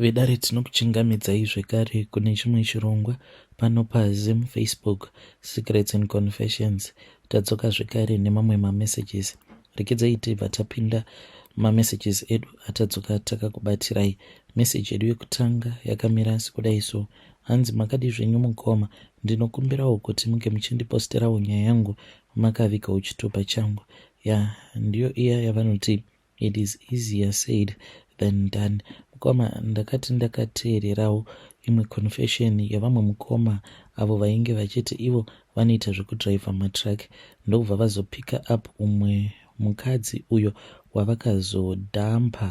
Vedare tinokuchingamidzai zvekare kune chimwe chirongwa pano paZim Facebook Secrets and Confessions. Tadzoka zvekare nemamwe mamessages. Regedzai tibva tapinda mamessages edu atadzoka takakubatirai. Message yedu yekutanga yakamira sekudai so. Hanzi makadii zvenyu mukoma, ndinokumbirawo kuti munge muchindiposterawo nyaya yangu makavigawo chitupa changu. Ya, ndiyo iya yavanoti It is easier said than done. Mukoma ndakati ndakateererawo imwe confession yevamwe mukoma avo vainge vachiti ivo vanoita zvekudriver matruck ndokubva vazopicka up umwe mukadzi uyo wavakazodhampa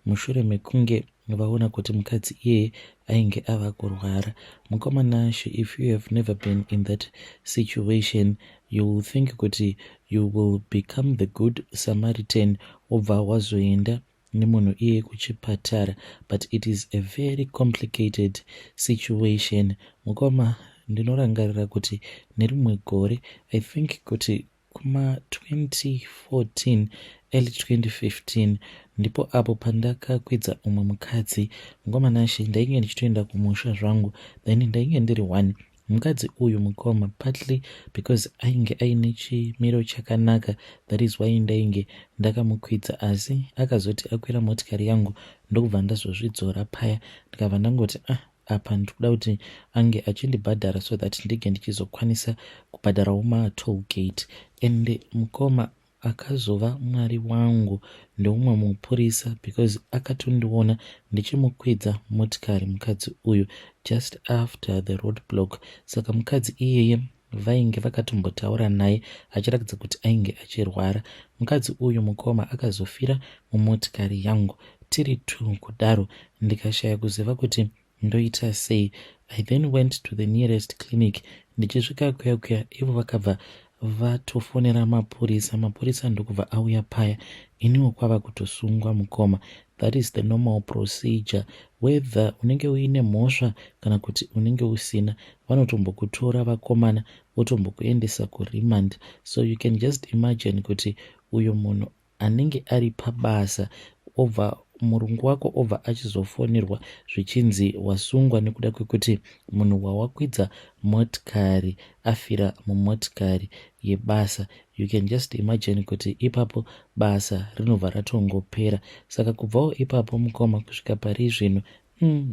mushure mekunge vaona kuti mukadzi iyeye ainge ava kurwara. Mukoma Nash, if you have never been in that situation, you will think kuti you will become the good Samaritan wobva wazoenda nemunhu iyeye kuchipatara but it is a very complicated situation. Mukoma, ndinorangarira kuti nerimwe gore, I think kuti Kuma 2014 early 2015 ndipo apo pandakakwidza umwe mukadzi mukoma Nashe ndainge ndichitoenda kumusha zvangu then ndainge ndiri one mukadzi uyu mukoma partly because ainge aine chimiro chakanaka that is why ndainge ndakamukwidza asi akazoti akwira motikari yangu ndokubva ndazozvidzora paya ndikabva ndangoti ah apa ndikuda kuti ange achindibhadhara so that ndinge ndichizokwanisa kubhadharawo matoll gate and mukoma akazova mwari wangu ndeumwe mupurisa because akatondiona ndichimukwidza motikari mukadzi uyu just after the road block saka mukadzi iyeye vainge vakatombotaura naye achiratidza kuti ainge achirwara. Mukadzi uyu mukoma akazofira mumotikari yangu tiri two kudaro ndikashaya kuziva kuti ndoita sei. I then went to the nearest clinic ndichisvika kuya kuya ivo vakabva vatofonera mapurisa mapurisa ndokubva auya paya iniwo kwava kutosungwa mukoma that is the normal procedure whether unenge uine mhosva kana kuti unenge usina vanotombokutora vakomana votombokuendesa kuremand so you can just imagine kuti uyo munhu anenge ari pabasa obva murungu wako obva achizofonerwa zvichinzi wasungwa nekuda kwekuti munhu wawakwidza motikari afira mumotikari yebasa you can just imagine kuti ipapo basa rinobva ratongopera saka kubvawo ipapo mukoma kusvika pari zvino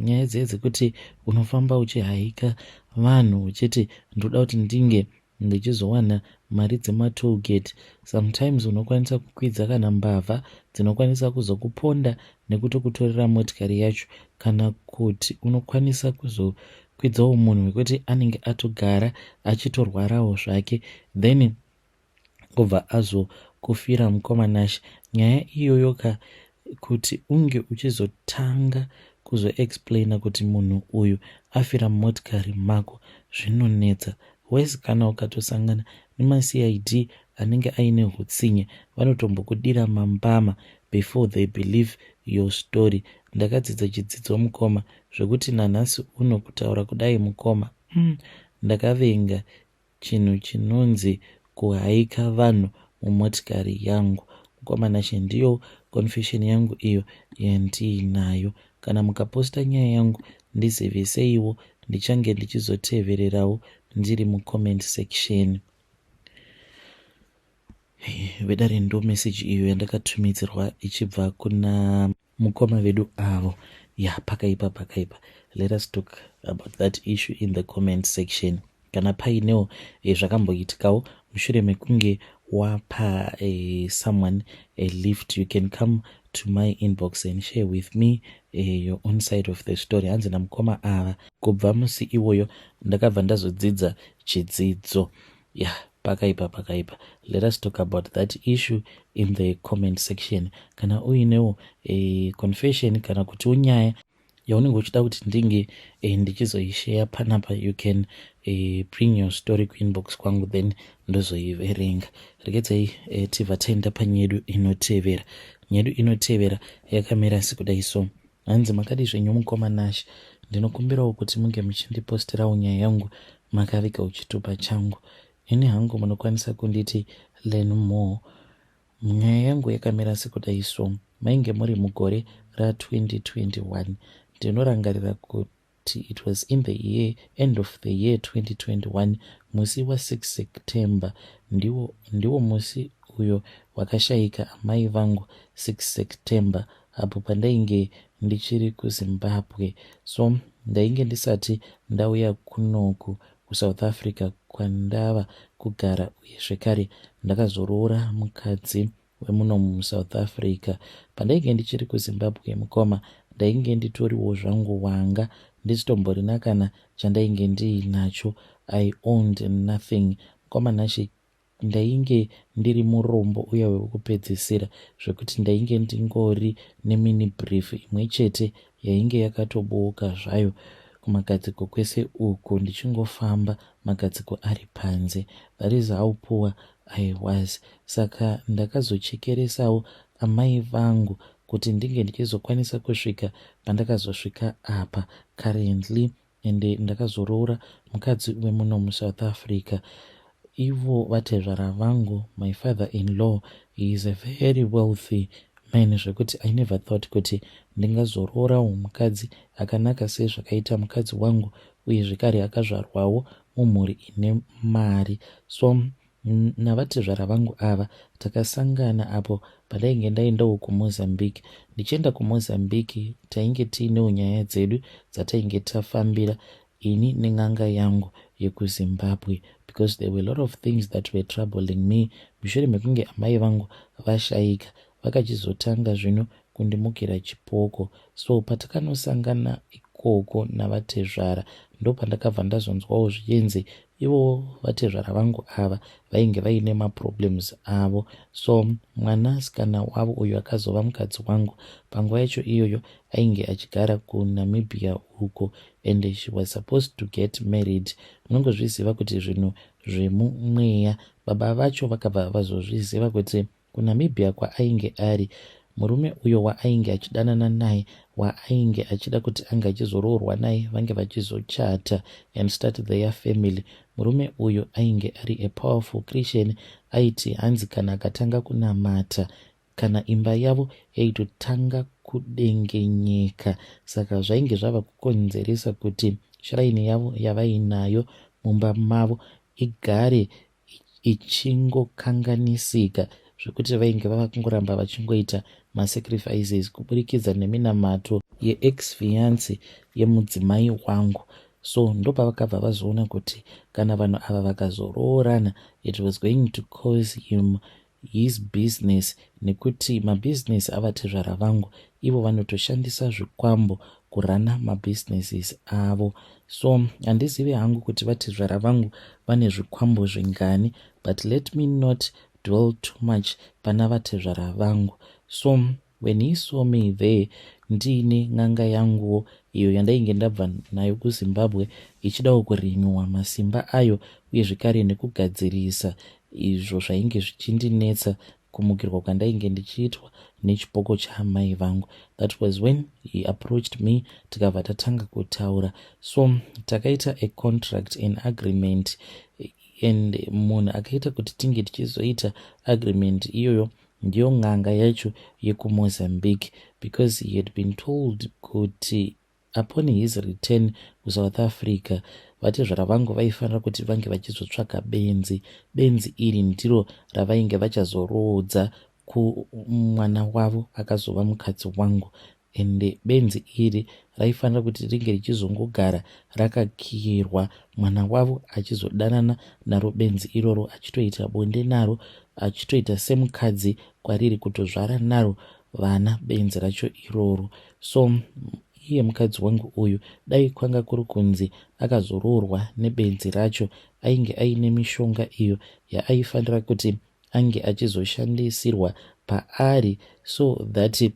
nyaya dziye dzekuti unofamba uchihaika vanhu uchiti ndoda kuti ndinge ndichizowana mari dzematollgate sometimes unokwanisa kukwidza kana mbavha dzinokwanisa kuzokuponda nekutokutorera motikari yacho kana kuti unokwanisa kuzokwidzawo munhu wekuti anenge atogara achitorwarawo zvake then obva azokufira mukoma Nashe nyaya iyoyo ka kuti unge uchizotanga kuzoexplaina kuti munhu uyu afira mumotikari mako zvinonetsa worse kana ukatosangana nemaCID anenge aine hutsinye vanotombokudira mambama before they believe your story ndakadzidza chidzidzo mukoma zvekuti nanhasi uno kutaura kudai mukoma mm, ndakavenga chinhu chinonzi kuhaika vanhu mumotikari yangu. Mukoma Nashe ndiyo confession yangu iyo yandiinayo. Kana mukaposta nyaya yangu ndiziviseiwo ndichange ndichizotevererawo ndiri mucomment section. Vedare ndo message iyo yandakatumidzirwa ichibva kuna mukoma vedu avo. Ya pakaipa pakaipa. Let us talk about that issue in the comment section. Kana painewo eh, zvakamboitikawo mushure mekunge wapa eh, someone a lift you can come to my inbox and share with me eh, your own side of the story. Hanzi namukoma ava kubva musi iwoyo ndakabva ndazodzidza chidzidzo. Ya pakaipa pakaipa. Let us talk about that issue in the comment section. Kana uinewo eh, confession kana kuti unyaya yaunenge uchida kuti ndinge eh, ndichizoisheya panapa you can eh, bring your story kuinbox kwangu then ndozoiverenga. Regedzai eh, tibva taenda panyedu inotevera. Nyedu inotevera yakamira sekudai so. Hanzi makadii zvenyu mukoma Nash, ndinokumbirawo kuti munge muchindiposterawo nyaya yangu makaviga chitupa changu. Ini hangu munokwanisa kunditi learn more. Nyaya yangu yakamira sekudai so. Mainge muri mugore ra 2021. Ndinorangarira kuti it was in the year, end of the year 2021, musi wa6 September ndiwo, ndiwo musi uyo wakashayika amai vangu, 6 September, apo pandainge ndichiri kuZimbabwe. So ndainge ndisati ndauya kunoku kuSouth Africa kwandava kugara, uye zvekare ndakazoroora mukadzi wemuno muSouth Africa. Pandainge ndichiri kuZimbabwe, mukoma, ndainge nditoriwo zvangu wanga ndisitomborina kana chandainge ndiinacho. I owned nothing, mukoma Nashe. Ndainge ndiri murombo uya wekupedzisira, zvekuti ndainge ndingori nemini brief imwe chete yainge yakatobooka zvayo kumagadziko kwese uku, ndichingofamba magadziko ari panze. That is how poor I was. Saka ndakazochekeresawo amai vangu kuti ndinge ndichizokwanisa kusvika pandakazosvika apa currently. Ende ndakazoroora mukadzi wemuno muSouth Africa. Ivo vatezvara vangu, my father in law, he is a very wealthy man, zvekuti I never thought kuti ndingazoroorawo mukadzi akanaka sezvakaita mukadzi wangu, uye zvekare akazvarwawo mumhuri ine mari. So navatezvara vangu ava takasangana apo pandainge ndaendawo kuMozambique. Ndichienda kuMozambique, tainge tiinewo nyaya dzedu dzatainge tafambira, ini nen'anga yangu yekuZimbabwe, because there were a lot of things that were troubling me. Mushure mekunge amai vangu vashayika, vakachizotanga zvino kundimukira chipoko. So patakanosangana ikoko navatezvara, ndopandakabva ndazonzwawo zvichinzi ivo vatezvara vangu ava vainge vaine maproblems avo. So mwanasikana wavo uyu akazova mukadzi wangu panguva yacho iyoyo ainge achigara kuNamibia uko, and she was supposed to get married. Munongozviziva kuti zvinhu zvemumweya. Baba vacho vakabva vazozviziva kuti kuNamibia kwaainge ari, murume uyo waainge achidanana naye, waainge achida kuti ange achizoroorwa naye, vange vachizochata and start their family, murume uyu ainge ari a powerful Christian. Aiti hanzi kana akatanga kunamata, kana imba yavo yaitotanga kudengenyeka. Saka zvainge zvava kukonzeresa kuti shrine yavo yavainayo mumba mavo igare ichingokanganisika, zvekuti vainge vava kungoramba vachingoita masacrifices kuburikidza neminamato yeex fiance yemudzimai wangu. So ndopavakabva vazoona kuti kana vanhu ava vakazoroorana, it was going to cause him his business, nekuti mabhizinesi avatezvara vangu, ivo vanotoshandisa zvikwambo kurana mabusinesses avo. So handizivi hangu kuti vatezvara vangu vane zvikwambo zvingani, but let me not dwell too much pana vatezvara vangu. So when he saw me there ndiine n'anga yanguwo iyo yandainge ndabva nayo kuZimbabwe, ichidawo kurenewa masimba ayo, uye zvekare nekugadzirisa izvo zvainge zvichindinetsa, kumukirwa kwandainge ndichiitwa nechipoko chaamai vangu, that was when he approached me, tikabva tatanga kutaura. So takaita a contract and agreement, and munhu akaita kuti tinge tichizoita agreement iyoyo ndiyo n'anga yacho yekuMozambique, because he had been told kuti upon his return kuSouth Africa, vatezvara vangu vaifanira kuti vange vachizotsvaga benzi. Benzi iri ndiro ravainge vachazoroodza kumwana wavo akazova mukadzi wangu, ende benzi iri raifanira kuti ringe richizongogara rakakiyirwa, mwana wavo achizodanana naro benzi iroro, achitoita bonde naro, achitoita semukadzi kwariri, kutozvara naro vana benzi racho iroro. So iye mukadzi wangu uyu, dai kwanga kuri kunzi akazoroorwa nebenzi racho, ainge aine mishonga iyo yaaifanira kuti ange achizoshandisirwa paari, so that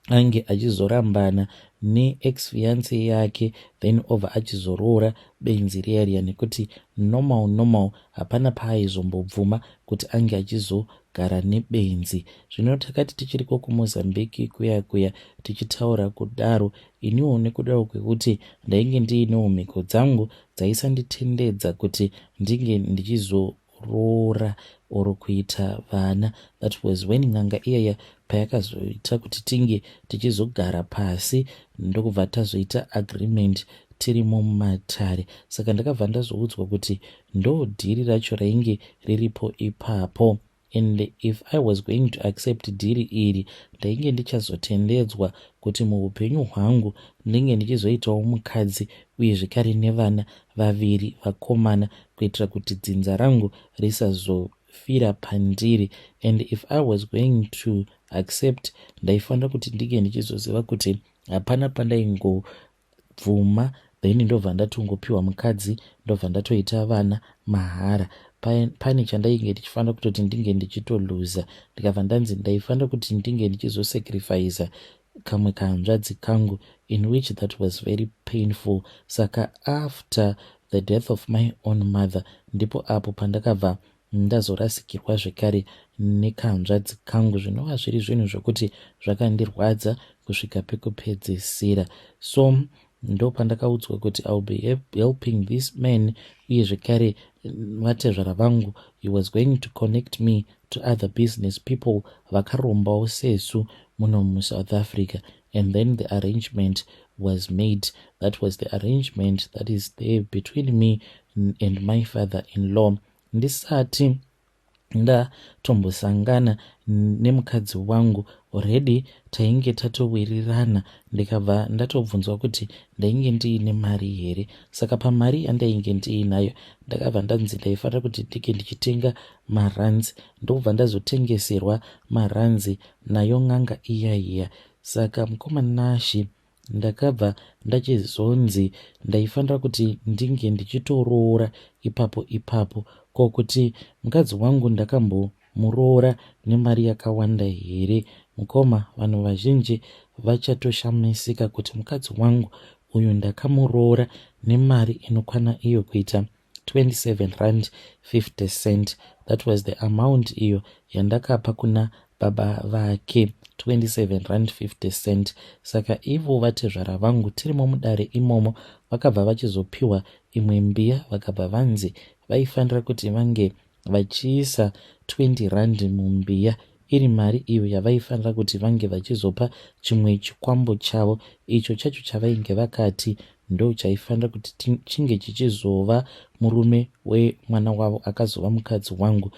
ange achizorambana neex fiance yake, then obva achizoroora benzi riya riya, nekuti normal normal hapana paaizombobvuma kuti ange achizogara nebenzi. Zvino takati tichiriko kuMozambique kuya kuya, tichitaura kudaro, iniwo nekudawo kwekuti ndainge ndiinewo mhiko dzangu dzaisanditendedza kuti ndinge ndichizo kuroora or kuita vana. That was when n'anga iyaya payakazoita kuti tinge tichizogara pasi, ndokubva tazoita agreement tirimo mumatare. Saka ndakabva ndazoudzwa kuti ndo dhiri racho rainge riripo ipapo, and if I was going to accept dhiri iri, ndainge ndichazotendedzwa kuti muupenyu hwangu ndinge ndichizoitawo mukadzi uye zvekare nevana vaviri vakomana, kuitira kuti dzinza rangu risazofira pandiri. And if I was going to accept, ndaifanira kuti ndinge ndichizoziva kuti hapana pandaingobvuma then ndobva ndatongopiwa mukadzi, ndobva ndatoita vana mahara. Pane chandainge ndichifanira kutoti ndinge ndichitoluza. Ndikabva ndanzi ndaifanira kuti ndinge ndichizosacrifica kamwe kahanzvadzi kangu, in which that was very painful. Saka after the death of my own mother, ndipo apo pandakabva ndazorasikirwa zvekare nekahanzvadzi kangu, zvinova zviri zvinhu zvokuti zvakandirwadza kusvika pekupedzisira. So ndo pandakaudzwa kuti I will be helping this man, uye zvekare vatezvara vangu, he was going to connect me to other business people vakarombawo sesu muno muSouth Africa. And then the arrangement was made. That was the arrangement that is there between me and my father in law. Ndisati ndatombosangana nemukadzi wangu, already tainge tatowirirana. Ndikabva ndatobvunzwa kuti ndainge ndiine mari here. Saka pamari yandainge ndiinayo, ndakabva ndanzi ndaifanira kuti ndinge ndichitenga maranzi. Ndobva ndazotengeserwa maranzi nayo n'anga iya iya. Saka mukoma Nashi, ndakabva ndachizonzi ndaifanira kuti ndinge ndichitoroora ipapo ipapo. Ko kuti mukadzi wangu ndakambomuroora nemari yakawanda here? Mukoma, vanhu vazhinji vachatoshamisika kuti mukadzi wangu uyu ndakamuroora nemari inokwana iyo kuita 27 rand 50 cent. That was the amount iyo yandakapa kuna baba vake, 27 rand 50 cent. Saka ivo vatezvara vangu, tirimo mudare imomo, vakabva vachizopiwa imwe mbiya. Vakabva vanzi vaifanira kuti vange vachiisa 20 rand mumbiya, iri mari iyo yavaifanira kuti vange vachizopa chimwe chikwambo chavo, icho chacho chavainge vakati ndo chaifanira kuti chinge chichizova murume wemwana wavo akazova mukadzi wangu.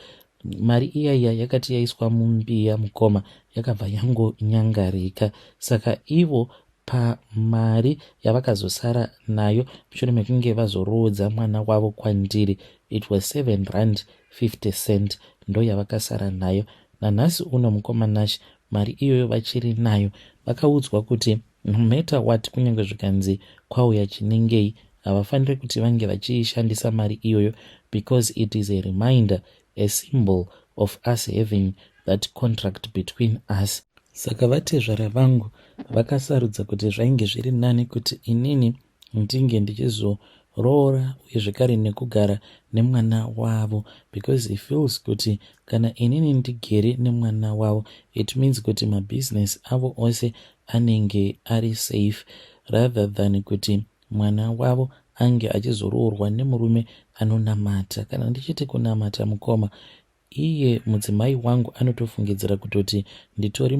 Mari iyaiya yakati yaiswa mumbiya, mukoma, yakabva yangonyangarika. Saka ivo pamari yavakazosara nayo mushure mekunge vazoroodza mwana wavo kwandiri, it was 7 rand 50 cent, ndo yavakasara nayo nanhasi uno. Mukoma Nash, mari iyoyo vachiri nayo. Vakaudzwa kuti no matter what, kunyange zvikanzi kwauya chinengei, havafaniri kuti vange vachiishandisa mari iyoyo, because it is a reminder, a symbol of us having that contract between us. Saka vatezvara vangu vakasarudza kuti zvainge zviri nani kuti inini ndinge ndichizoroora uye zvekare nekugara nemwana wavo, because he feels kuti kana inini ndigere nemwana wavo, it means kuti mabhizinesi avo ose anenge ari safe, rather than kuti mwana wavo ange achizoroorwa nemurume anonamata. Kana ndichiti kunamata, mukoma, iye mudzimai wangu anotofungidzira kutoti nditori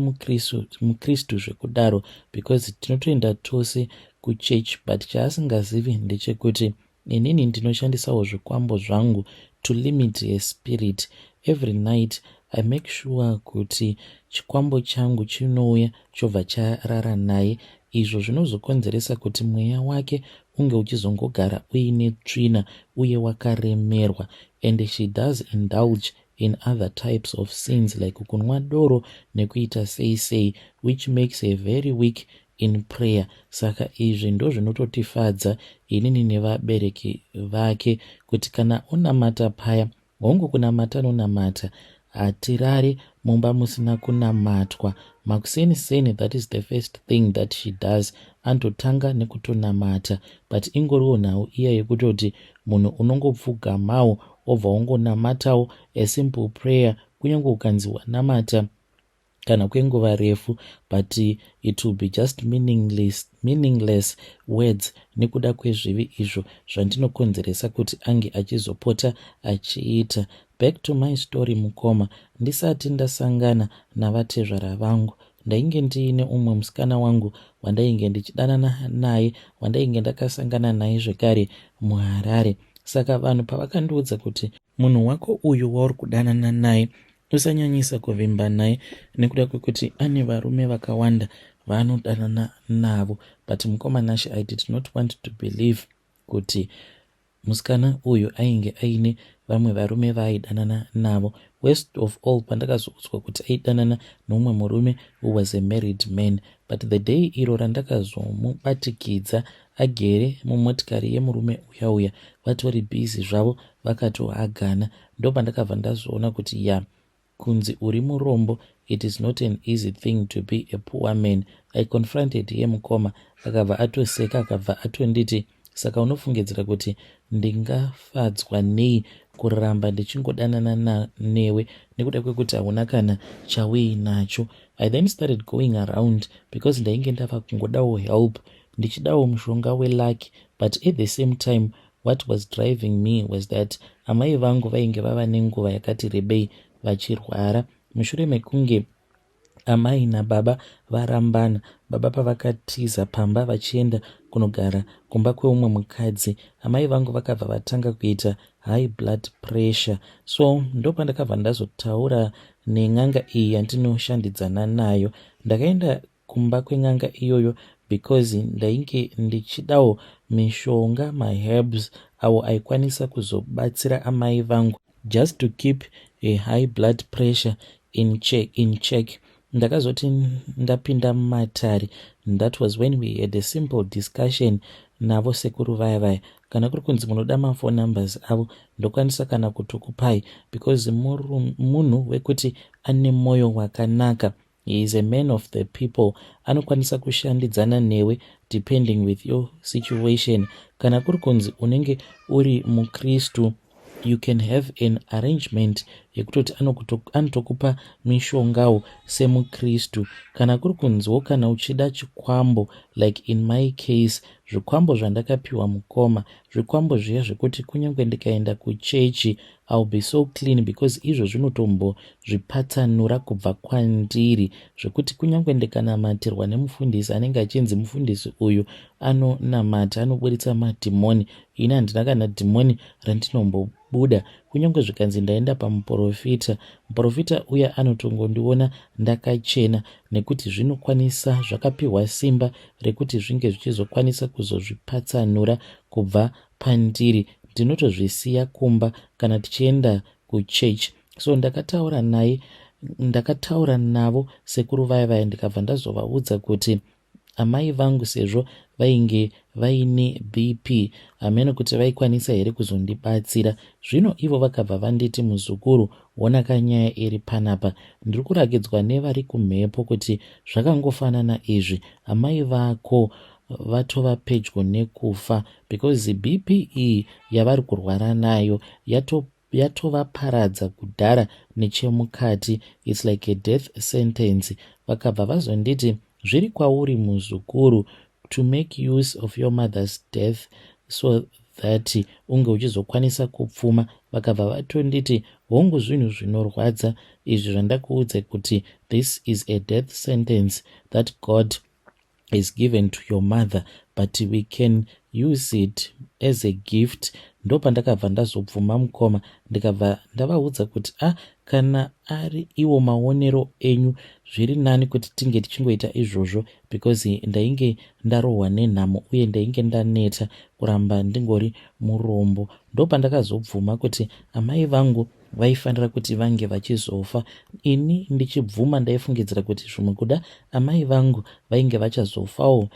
mukristu zvekudaro, because tinotoenda tose kuchechi. But chaasingazivi ndechekuti inini ndinoshandisawo zvikwambo zvangu to limit a spirit. Every night I make sure kuti chikwambo changu chinouya, chobva charara naye. Izvo zvinozokonzeresa kuti mweya wake unge uchizongogara uine tsvina uye wakaremerwa. And she does indulge in other types of sins, like kunwa doro nekuita sei sei, which makes her very weak in prayer. Saka izvi ndo zvinototifadza inini nevabereki vake, kuti kana unamata paya, hongu, kunamata anonamata, hatirari mumba musina kunamatwa. Makuseni seni, that is the first thing that she does, anototanga nekutonamata. But ingoriwo nhau iya yekutoti munhu unongopfugamawo, wobva wangonamatawo a simple prayer. Kunyange ukanzi wanamata kana kwenguva refu, but it will be just meaningless words nekuda kwezvivi izvo zvandinokonzeresa kuti ange achizopota achiita. Back to my story mukoma, ndisati ndasangana navatezvara vangu ndainge ndiine umwe musikana wangu wandainge ndichidanana naye wandainge ndakasangana naye zvekare muHarare. Saka vanhu pavakandiudza kuti munhu wako uyu wauri kudanana naye usanyanyisa kuvimba naye nekuda kwekuti ane varume vakawanda vaanodanana navo, but mukoma Nashe, I did not want to believe kuti musikana uyu ainge aine vamwe varume vaaidanana navo. Worst of all, pandakazoudzwa kuti aidanana nomumwe murume who was a married man. But the day iro randakazomubatikidza agere mumotikari yemurume uya uya, vatori busy zvavo vakatohagana, ndopandakabva ndazoona kuti ya, kunzi uri murombo, it is not an easy thing to be a poor man. I confronted ye mukoma, akabva atoseka, akabva atonditi, "Saka unofungidzira kuti ndingafadzwa nei kuramba ndichingodanana newe nekuda kwekuti hauna kana chauinacho?" I then started going around because ndainge ndava kungodawo help, ndichidawo mushonga weluck, but at the same time what was driving me was that amai vangu vainge vava nenguva yakati rebei vachirwara mushure mekunge amai nababa varambana. Baba pavakatiza pamba vachienda kunogara kumba kweumwe mukadzi, amai vangu vakabva vatanga kuita high blood pressure. So ndopandakabva ndazotaura nen'anga iyi yandinoshandidzana nayo. Ndakaenda kumba kwen'anga iyoyo because ndainge ndichidawo mishonga, maherbs awo aikwanisa kuzobatsira amai vangu just to keep a high blood pressure in check, in check. Ndakazoti ndapinda mumatare, that was when we had a simple discussion navo sekuru vaya vaya. Kana kuri kunzi munoda maphone numbers avo, ndokwanisa kana kutokupai because munhu wekuti ane mwoyo wakanaka. He is a man of the people, anokwanisa kushandidzana newe depending with your situation. Kana kuri kunzi unenge uri mukristu, you can have an arrangement yekutoti anotokupa mishongawo semukristu. Kana kuri kunziwo kana uchida chikwambo, like in my case, zvikwambo zvandakapiwa mukoma, zvikwambo zviya zvekuti kunyange ndikaenda kuchechi, I'll be so clean because izvo zvinotombozvipatsanura kubva kwandiri, zvekuti kunyange ndikanamatirwa nemufundisi anenge achinzi mufundisi uyu anonamata, anoburitsa madhimoni, ini handina kana dhimoni randinombobuda. Kunyange zvikanzi ndaenda pamuprofita, muprofita uya anotongondiona ndakachena nekuti zvinokwanisa, zvakapiwa simba rekuti zvinge zvichizokwanisa kuzozvipatsanura kubva pandiri. Ndinotozvisiya kumba kana tichienda kuchechi. So ndakataura naye, ndakataura navo sekuru vaya vaya, ndikabva ndazovaudza kuti amai vangu sezvo vainge vaine BP, hamene kuti vaikwanisa here kuzondibatsira. Zvino ivo vakabva vanditi, "Muzukuru, ona kanyaya iri panapa, ndiri kurakidzwa nevari kumhepo kuti zvakangofanana izvi, amai vako vatova pedyo nekufa because BP iyi yavari kurwara nayo yatovaparadza kudhara nechemukati. It's like a death sentence." Vakabva vazonditi, "Zviri kwauri muzukuru to make use of your mother's death so that unge uchizokwanisa kupfuma." Vakabva vatonditi, "Hongu, zvinhu zvinorwadza izvi zvandakuudza kuti this is a death sentence that God is given to your mother, but we can use it as a gift." Ndopandakabva ndazobvuma mukoma, ndikabva ndavaudza kuti, "A ah, kana ari iwo maonero enyu, zviri nani kuti tinge tichingoita izvozvo," because ndainge ndarohwa nenhamo uye ndainge ndaneta kuramba ndingori murombo. Ndopandakazobvuma kuti amai vangu vaifanira kuti vange vachizofa. Ini ndichibvuma ndaifungidzira kuti zvimwe kuda amai vangu vainge vachazofawo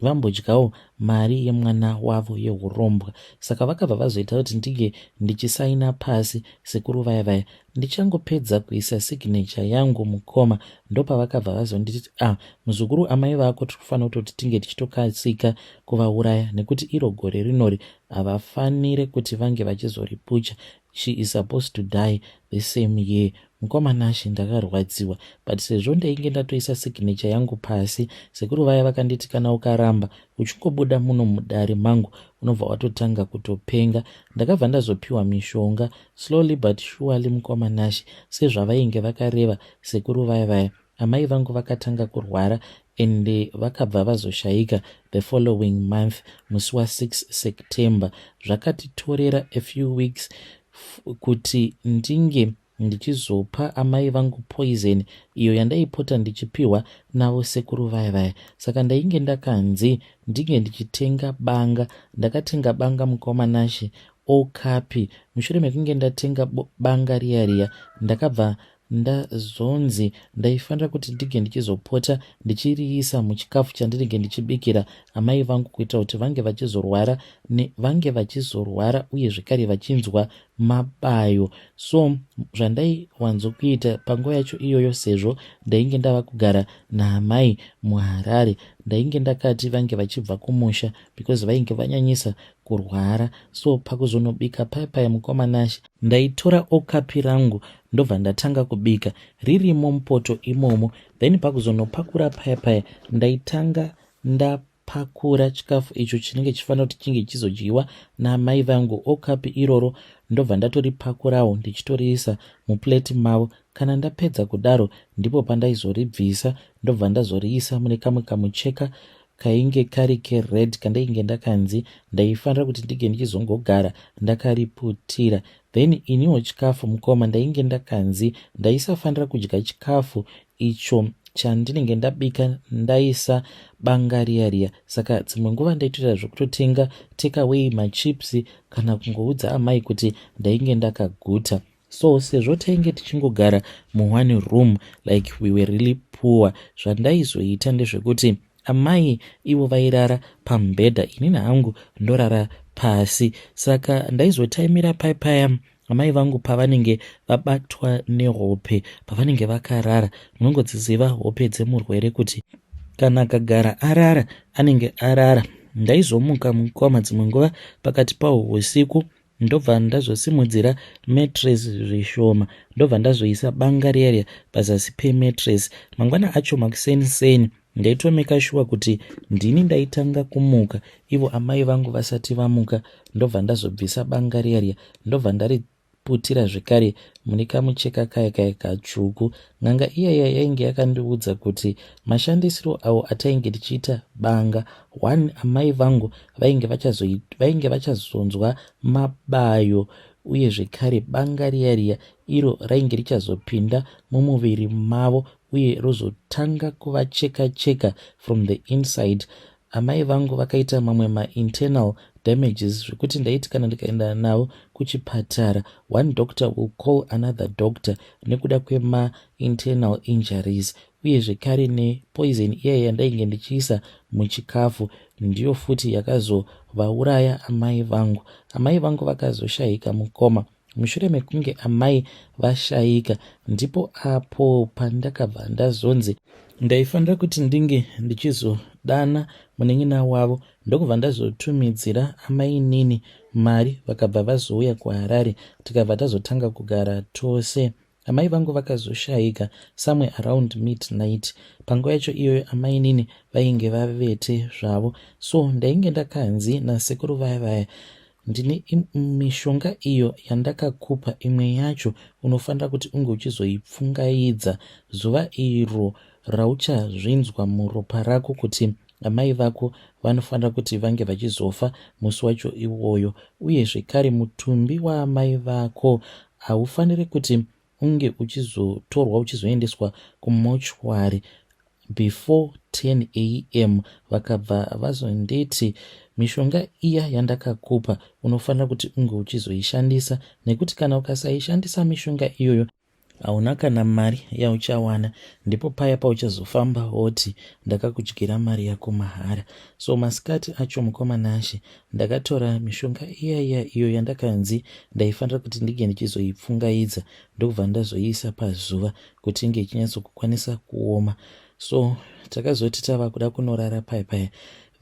vambodyawo mari yemwana wavo yeurombwa. Saka vakabva vazoita kuti ndinge ndichisaina pasi sekuru vaya vaya. Ndichangopedza kuisa signature yangu mukoma, ndopavakabva vazonditi, "Ah, muzukuru, amai vako tiri kufanira kutoti tinge tichitokasika kuvauraya nekuti iro gore rinori havafanire kuti vange vachizoripucha." She is supposed to die the same year. Mukoma Nashe, ndakarwadziwa, but sezvo ndainge ndatoisa signature yangu pasi, sekuru vaya vakanditi kana ukaramba uchingobuda muno mudare mangu, unobva watotanga kutopenga. Ndakabva ndazopiwa mishonga slowly but surely, mukoma Nashe. Sezvavainge vakareva sekuru vaya vaya, amai vangu vakatanga kurwara ende vakabva vazoshayika the following month, musi wa6 September. Zvakatitorera a few weeks kuti ndinge ndichizopa amai vangu poison iyo yandaipota ndichipiwa navo sekuru vaya vaya. Saka ndainge ndakanzi ndinge ndichitenga banga. Ndakatenga banga, mukoma Nashe, okapi. Mushure mekunge ndatenga banga riya riya, ndakabva ndazonzi ndaifanira kuti ndinge ndichizopota ndichiriisa muchikafu chandinenge ndichibikira amai vangu, kuitira kuti vange vachizorwara, vange vachizorwara uye zvekare vachinzwa mabayo. So zvandaiwanzokuita panguva yacho iyoyo, sezvo ndainge ndava kugara naamai muHarare, ndainge ndakati vange vachibva kumusha because vainge vanyanyisa kurwara. So pakuzonobika paya paya, mukoma Nashe, ndaitora okapi rangu, ndobva ndatanga kubika ririmo mupoto imomo. Then pakuzonopakura paya paya, ndaitanga ndapakura chikafu icho chinenge chifanira kuti chinge chichizodyiwa naamai vangu. Okapi iroro ndobva ndatoripakurawo, ndichitoriisa muplate mavo. Kana ndapedza kudaro, ndipo pandaizoribvisa, ndobva ndazoriisa mune kamwe kamucheka kainge kari kered, kandainge ndakanzi ndaifanira kuti ndinge ndichizongogara ndakariputira. Then iniwo chikafu, mukoma, ndainge ndakanzi ndaisafanira kudya chikafu icho chandinenge ndabika ndaisa banga riya riya. Saka dzimwe nguva ndaitoita zvokutotenga takeaway, machips, kana kungoudza amai kuti ndainge ndakaguta. So sezvo tainge tichingogara muone room, like we were really poor, zvandaizoita ndezvekuti amai ivo vairara pamubhedha, inini hangu ndorara pasi. Saka ndaizotaimira pai paya amai vangu pavanenge vabatwa nehope, pavanenge vakarara. Munongodziziva hope dzemurwere kuti kana akagara arara, anenge arara. Ndaizomuka, mukoma, dzimwe nguva pakati pahwo usiku, ndobva ndazosimudzira mattress zvishoma, ndobva ndazoisa banga riya riya pazasi pemattress. Mangwana acho makuseni, ndaitomeka sure kuti ndini ndaitanga kumuka ivo amai vangu vasati vamuka, ndobva ndazobvisa banga riya riya, ndobva ndariputira zvekare mune kamucheka kaya kaya katsvuku. N'anga iyaya yainge yakandiudza kuti mashandisiro avo atainge tichiita banga one, amai vangu vainge vachazonzwa mabayo, uye zvekare banga riya riya iro rainge richazopinda mumuviri mavo uye rozotanga kuvacheka cheka from the inside. Amai vangu vakaita mamwe mainternal damages zvekuti ndaiti kana ndikaenda navo kuchipatara, one doctor will call another doctor nekuda kwemainternal injuries. Uye zvekare nepoison iya yandainge ndichiisa muchikafu ndiyo futi yakazovauraya amai vangu. Amai vangu vakazoshayika, mukoma. Mushure mekunge amai vashayika, ndipo apo pandakabva ndazonzi ndaifanira kuti ndinge ndichizodana munin'ina wavo, ndokubva ndazotumidzira amainini mari, vakabva vazouya kuHarare, tikabva tazotanga kugara tose. Amai vangu vakazoshayika somewhere around midnight. Panguva yacho iyoyo amainini vainge vavete zvavo. So ndainge ndakanzi nasekuru vaya vaya, ndine mishonga iyo yandakakupa, imwe yacho unofanira kuti unge uchizoipfungaidza zuva iro rauchazvinzwa muropa rako kuti amai vako vanofanira kuti vange vachizofa musi wacho iwoyo. Uye zvekare mutumbi waamai vako haufaniri kuti unge uchizotorwa uchizoendeswa kumortuary before 10 a.m. Vakabva vazonditi mishonga iya yandakakupa unofanira kuti unge uchizoishandisa, nekuti kana ukasaishandisa mishonga iyoyo, hauna kana mari yauchawana. Ndipo paya pauchazofamba woti ndakakudyira mari yako mahara. So masikati acho, mukoma Nashe, ndakatora mishonga iya iya iyo yandakanzi ndaifanira kuti ndinge ndichizoipfungaidza, ndokubva ndazoiisa pazuva kuti inge ichinyatsokukwanisa kuoma. So takazoti tava kuda kunorara paya paya,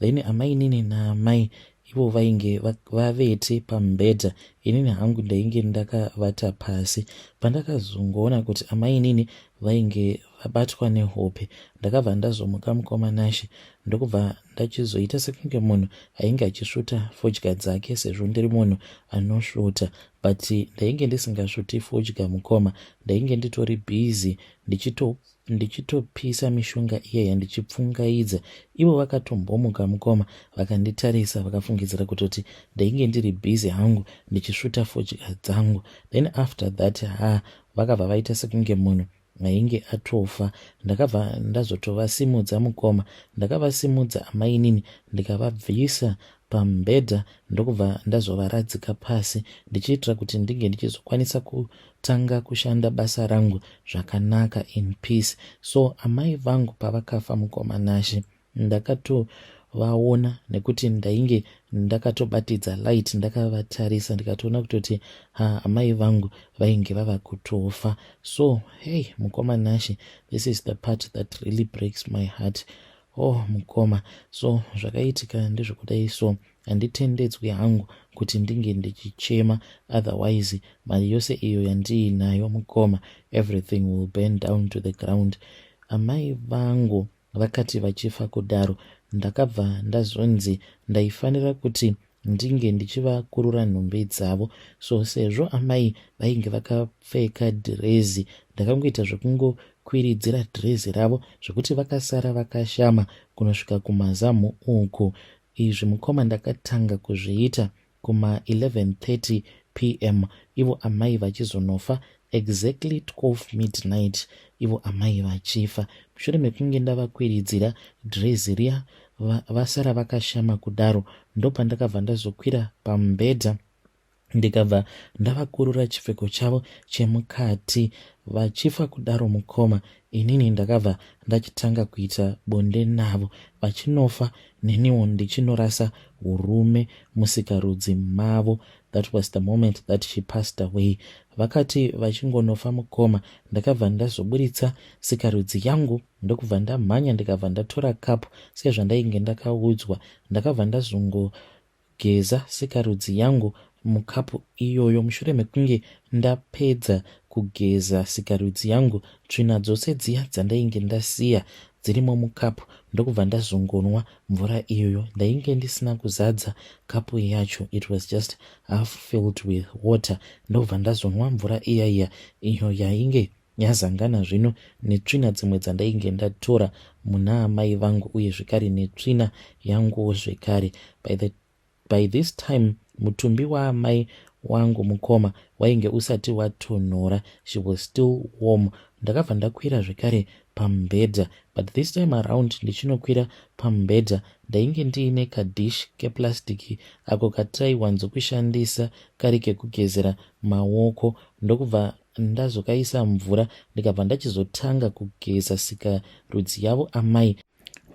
then amainini naamai Ivo vainge vavete pamubhedha inini hangu ndainge ndakavata pasi. Pandakazongoona kuti amainini vainge vabatwa nehope ndakabva ndazomuka mukoma Nashe ndokubva ndachizoita sekunge munhu ainge achisvuta fodya dzake sezvo ndiri munhu anosvuta but ndainge ndisingasvuti fodya mukoma ndainge nditori busy ndichito ndichitopisa mishonga iyaya ndichipfungaidza ivo vakatombomuka mukoma vakanditarisa vakafungidzira kutoti ndainge ndiri busy hangu ndichisvuta fodya dzangu then after that ha vakabva vaita sekunge munhu ainge atofa ndakabva ndazotovasimudza mukoma ndakavasimudza amainini ndikavabvisa pamubhedha ndokubva ndazovaradzika pasi ndichiitira kuti ndinge ndichizokwanisa kutanga kushanda basa rangu zvakanaka in peace. So amai vangu pavakafa mukoma Nashe ndakatovaona nekuti ndainge ndakatobatidza light ndakavatarisa ndikatoona kutoti ha amai vangu vainge vava kutofa. So hey mukoma Nashe, this is the part that really breaks my heart. Oh mukoma, so zvakaitika ndezvekudai so handitendedzwi hangu kuti ndinge ndichichema, otherwise mari yose iyo yandiinayo mukoma, everything will burn down to the ground. Amai vangu vakati vachifa kudaro ndakabva ndazonzi ndaifanira kuti ndinge ndichivakurura nhumbi dzavo. So sezvo amai vainge vakapfeka dhirezi ndakangoita zvekungokwiridzira dhirezi ravo zvekuti vakasara vakashama kunosvika kumazamu uku. Izvi mukoma ndakatanga kuzviita kuma 11:30 p.m. ivo amai vachizonofa exactly 12 midnight ivo amai vachifa. Mushure mekunge ndavakwiridzira dhirezi riya vasara vakashama kudaro ndopandakabva ndazokwira pamubhedha ndikabva ndavakurura chipfeko chavo chemukati. Vachifa kudaro mukoma, inini ndakabva ndachitanga kuita bonde navo vachinofa neniwo ndichinorasa urume musikarudzi mavo. That was the moment that she passed away. Vakati vachingonofa mukoma ndakabva ndazoburitsa sikarudzi yangu ndokubva ndamhanya ndikabva ndatora kapu sezvandainge ndakaudzwa. Ndakabva ndazongogeza sikarudzi yangu mukapu iyoyo. Mushure mekunge ndapedza kugeza sikarudzi yangu tsvina dzose dziya dzandainge ndasiya dzirimo mukapu ndokubva ndazongonwa mvura iyoyo. Ndainge ndisina kuzadza kapu yacho, it was just half filled with water. Ndokubva ndazonwa mvura iya iya iyo yainge yazangana zvino netsvina dzimwe dzandainge ndatora muna amai vangu uye zvekare netsvina yanguwo zvekare. By this time mutumbi waamai wangu mukoma wainge usati watonhora, she was still warm. Ndakabva ndakwira zvekare pamubhedha but this time around ndichinokwira pamubhedha ndainge ndiine kadhishi keplastiki ako kataiwanzokushandisa kari kekugezera maoko ndokubva ndazokaisa mvura ndikabva ndachizotanga kugeza sikarudzi yavo amai.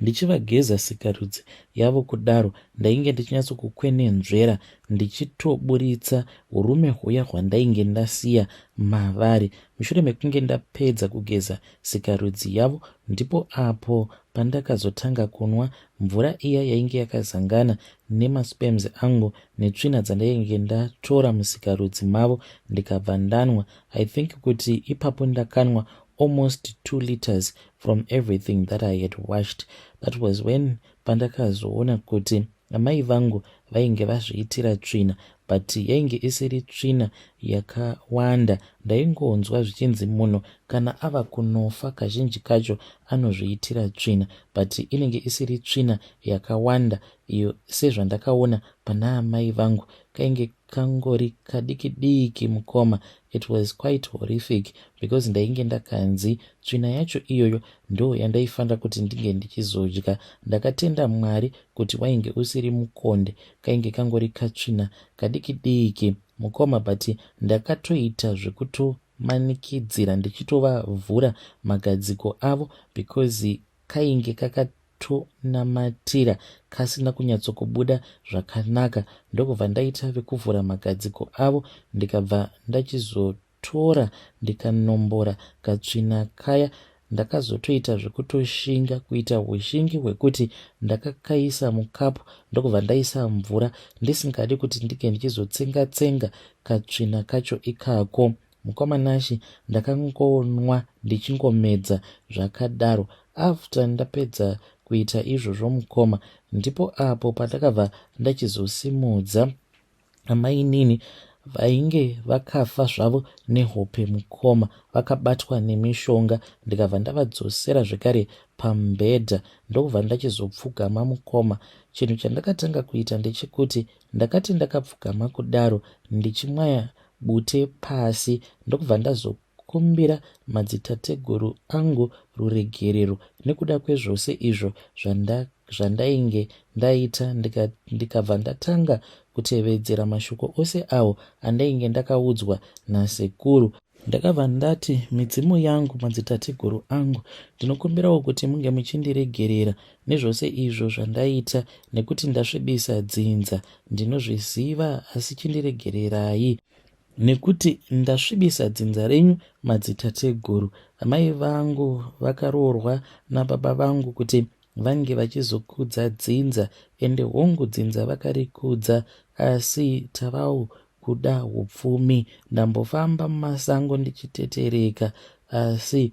Ndichivageza sikarudzi yavo kudaro ndainge ndichinyatsokukwenenzvera ndichitoburitsa urume huya hwandainge ndasiya mavari. Mushure mekunge ndapedza kugeza sikarudzi yavo ndipo apo pandakazotanga kunwa mvura iya yainge yakazangana nemasperms angu netsvina dzandainge ndatora musikarudzi mavo ndikabva ndanwa. I think kuti ipapo ndakanwa almost 2 liters from everything that I had washed. That was when pandakazoona kuti amai vangu vainge vazviitira tsvina but yainge isiri tsvina yakawanda. Ndaingonzwa zvichinzi munhu kana ava kunofa kazhinji kacho anozviitira tsvina but inenge isiri tsvina yakawanda iyo sezvandakaona pana amai vangu kainge kangori kadiki diki mukoma. It was quite horrific because ndainge ndakanzi tsvina yacho iyoyo ndo yandaifanira kuti ndinge ndichizodya. Ndakatenda Mwari kuti wainge usiri mukonde, kainge kangori katsvina kadiki diki mukoma but ndakatoita zvekutomanikidzira ndichitovavhura magadziko avo because kainge kakatonamatira kasina kunyatsokubuda zvakanaka ndokubva ndaita vekuvhura magadziko avo ndikabva ndachizotora ndikanombora katsvina kaya. Ndakazotoita zvekutoshinga kuita hushingi hwekuti ndakakaisa mukapu ndokubva ndaisa mvura ndisingadi kuti ndinge ndichizotsenga tsenga katsvina kacho ikako. Mukoma Nashy ndakangonwa ndichingomedza zvakadaro. After ndapedza kuita izvozvo mukoma ndipo apo pandakabva ndachizosimudza amainini vainge vakafa zvavo nehope mukoma vakabatwa nemishonga ndikabva ndavadzosera zvekare pamubhedha ndokubva ndachizopfugama mukoma chinhu chandakatanga kuita ndechekuti ndakati ndakapfugama kudaro ndichimwaya bute pasi ndokubva ndazokumbira madzitateguru angu ruregerero nekuda kwezvose izvo zvandainge ndaita ndikabva ndatanga kutevedzera mashoko ose awo andainge ndakaudzwa nasekuru. Ndakabva ndati midzimu yangu madzitateguru angu ndinokumbirawo kuti munge muchindiregerera nezvose izvo zvandaita nekuti ndasvibisa dzinza ndinozviziva asi chindiregererai nekuti ndasvibisa dzinza renyu madzitateguru. Amai vangu vakaroorwa nababa vangu kuti vange vachizokudza dzinza ende hongu dzinza vakarikudza asi tavawo kuda hupfumi. Ndambofamba mumasango ndichitetereka asi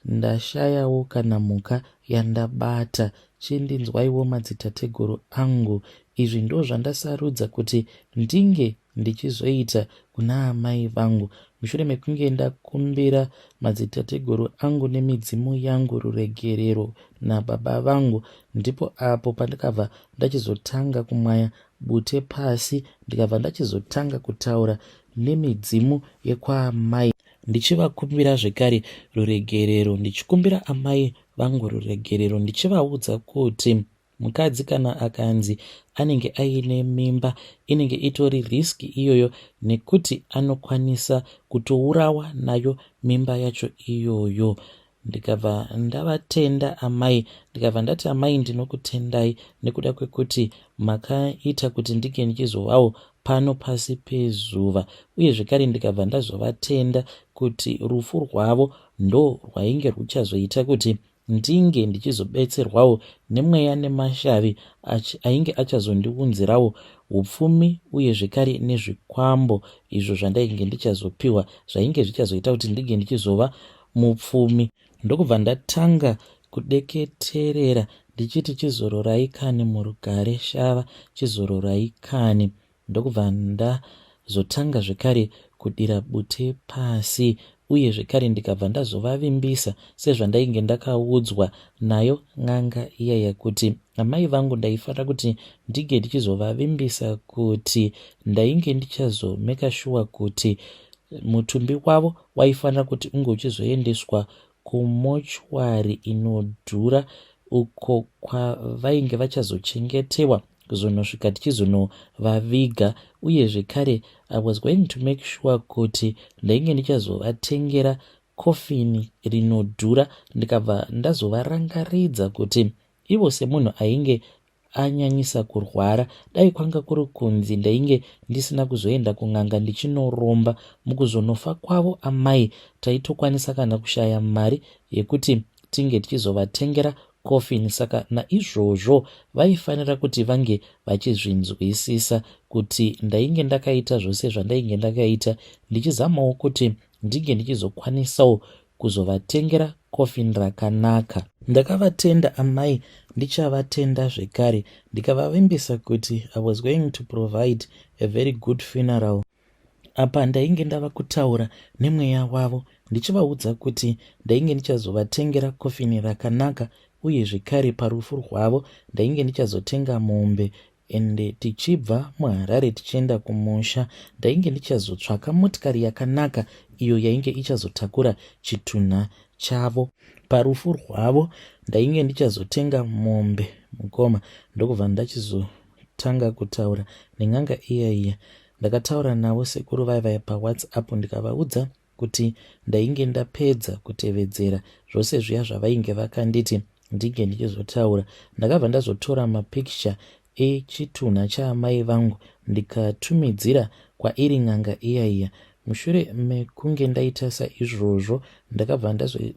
ndashayawo kana mhuka yandabata. Chindinzwaiwo madzitateguru angu. Izvi ndozvandasarudza kuti ndinge ndichizoita kuna amai vangu mushure mekunge ndakumbira madzitateguru angu nemidzimu yangu ruregerero nababa vangu ndipo apo pandakabva ndachizotanga kumwaya bute pasi ndikabva ndachizotanga kutaura nemidzimu yekwaamai ndichivakumbira zvekare ruregerero ndichikumbira amai vangu ruregerero ndichivaudza kuti Mukadzi kana akanzi anenge aine mimba inenge itori risk iyoyo nekuti anokwanisa kutourawa nayo mimba yacho iyoyo. Ndikabva ndavatenda amai ndikabva ndati amai ndinokutendai nekuda kwekuti makaita kuti ndinge ndichizovawo pano pasi pezuva uye zvekare ndikabva ndazovatenda kuti rufu rwavo ndo rwainge rwuchazoita kuti ndinge ndichizobetserwawo nemweya nemashavi ainge achazondiunzirawo upfumi uye zvekare nezvikwambo izvo zvandainge ndichazopiwa zvainge zvichazoita kuti ndinge ndichizova mupfumi. Ndokubva ndatanga kudeketerera ndichiti chizororai kani murugare shava chizororai kani. Ndokubva ndazotanga zvekare kudira bute pasi uye zvekare ndikabva ndazovavimbisa sezvandainge ndakaudzwa nayo n'anga iyaya kuti amai vangu ndaifanira kuti ndinge ndichizovavimbisa kuti ndainge ndichazomeka shuwa kuti mutumbi wavo waifanira kuti unge uchizoendeswa kumochwari inodhura uko kwavainge vachazochengetewa kuzonosvika tichizonovaviga uye zvekare I was going to make sure kuti ndainge ndichazovatengera kofini rinodhura ndikabva ndazovarangaridza kuti ivo semunhu ainge anyanyisa kurwara dai kwanga kuri kunzi ndainge ndisina kuzoenda kun'anga ndichinoromba mukuzonofa kwavo amai taitokwanisa kana kushaya mari yekuti tinge tichizovatengera coffin saka naizvozvo vaifanira kuti vange vachizvinzwisisa kuti ndainge ndakaita zvose zvandainge ndakaita ndichizamawo kuti ndinge ndichizokwanisawo kuzovatengera coffin rakanaka. Ndakavatenda amai ndichavatenda zvekare ndikavavimbisa kuti I was going to provide a very good funeral. Apa ndainge ndava kutaura nemweya wavo ndichivaudza kuti ndainge ndichazovatengera kofini rakanaka uye zvekare parufu rwavo ndainge ndichazotenga mombe ende tichibva muHarare tichienda kumusha ndainge ndichazotsvaka motikari yakanaka iyo yainge ichazotakura chitunha chavo. Parufu rwavo ndainge ndichazotenga mombe mukoma ndokubva ndachizotanga kutaura nen'anga iya iya. Ndakataura navo sekuru vaya vaya paWhatsApp ndikavaudza kuti ndainge ndapedza kutevedzera zvose zviya zvavainge vakanditi ndinge ndichizotaura. Ndakabva ndazotora mapicture echitunha chaamai vangu ndikatumidzira kwairi n'anga iya iya. Mushure mekunge ndaita saizvozvo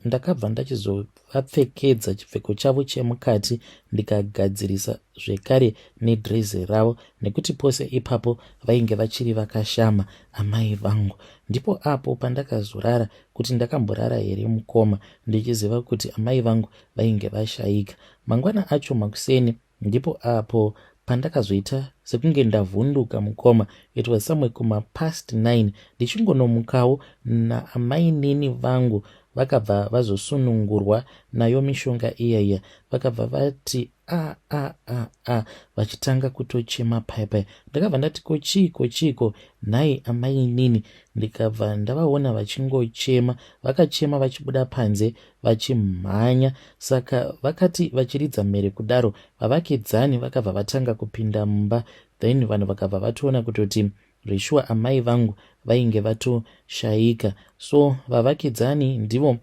ndakabva ndachizovapfekedza chipfeko chavo chemukati ndikagadzirisa zvekare nedhirezi ravo nekuti pose ipapo vainge vachiri vakashama amai vangu. Ndipo apo pandakazorara kuti ndakamborara here mukoma ndichiziva kuti amai vangu vainge vashaika. Mangwana acho makuseni Ndipo apo pandakazoita sekunge ndavhunduka mukoma. It was somewhere kuma past 9 ndichingonomukawo naamainini vangu vakabva vazosunungurwa nayo mishonga iya iya vakabva vati a a a a vachitanga kutochema paya paya. Ndakabva ndati ko chiiko chiiko nhai amainini ndikabva ndavaona vachingochema. Vakachema vachibuda panze vachimhanya saka vakati vachiridza mhere kudaro vavakidzani vakabva vatanga kupinda mumba then vanhu vakabva vatoona kutoti zveshuwa amai vangu vainge vatoshaika so vavakidzani ndivo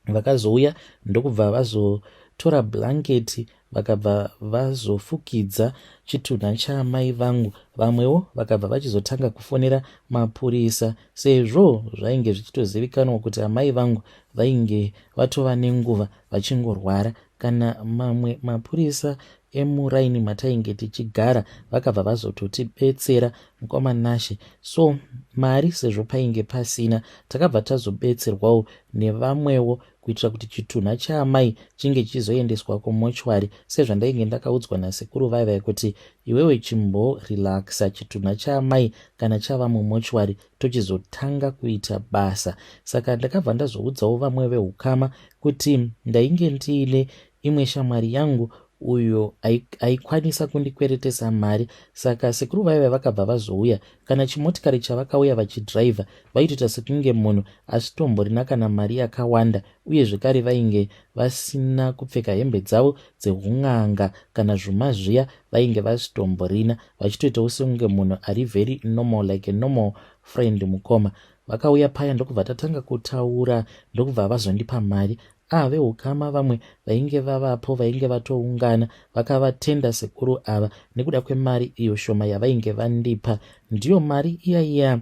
vakazouya ndokubva vazotora blanketi vakabva vazofukidza chitunha chaamai vangu. Vamwewo vakabva vachizotanga kufonera mapurisa sezvo zvainge zvichitozivikanwa kuti amai vangu vainge vatova nenguva vachingorwara. Kana mamwe mapurisa emuraini matainge tichigara vakabva vazototibetsera mukoma Nashe. So mari sezvo painge pasina takabva tazobetserwawo nevamwewo kuitira kuti chitunha chaamai chinge chichizoendeswa kumochwari sezvandainge ndakaudzwa nasekuru vaya vaya kuti iwewe chimborelaxa chitunha chaamai kana chava mumochwari tochizotanga kuita basa. Saka ndakabva ndazoudzawo vamwe veukama kuti ndainge ndiine imwe shamwari yangu uyo aikwanisa kundikweretesa mari saka sekuru vaiva vakabva vazouya kana chimotikari chavakauya vachidriver vaitoita sekunge munhu asitomborina kana mari yakawanda uye zvekare vainge vasina kupfeka hembe dzavo dzehun'anga kana zvuma zviya vainge vasitomborina vachitoitawo sekunge munhu ari very normal like a normal friend mukoma vakauya paya ndokubva tatanga kutaura ndokubva vazondipa mari Ah vehukama vamwe vainge vavapo vainge vatoungana vakavatenda sekuru ava nekuda kwemari iyo shoma yavainge vandipa. Ndiyo mari iya iya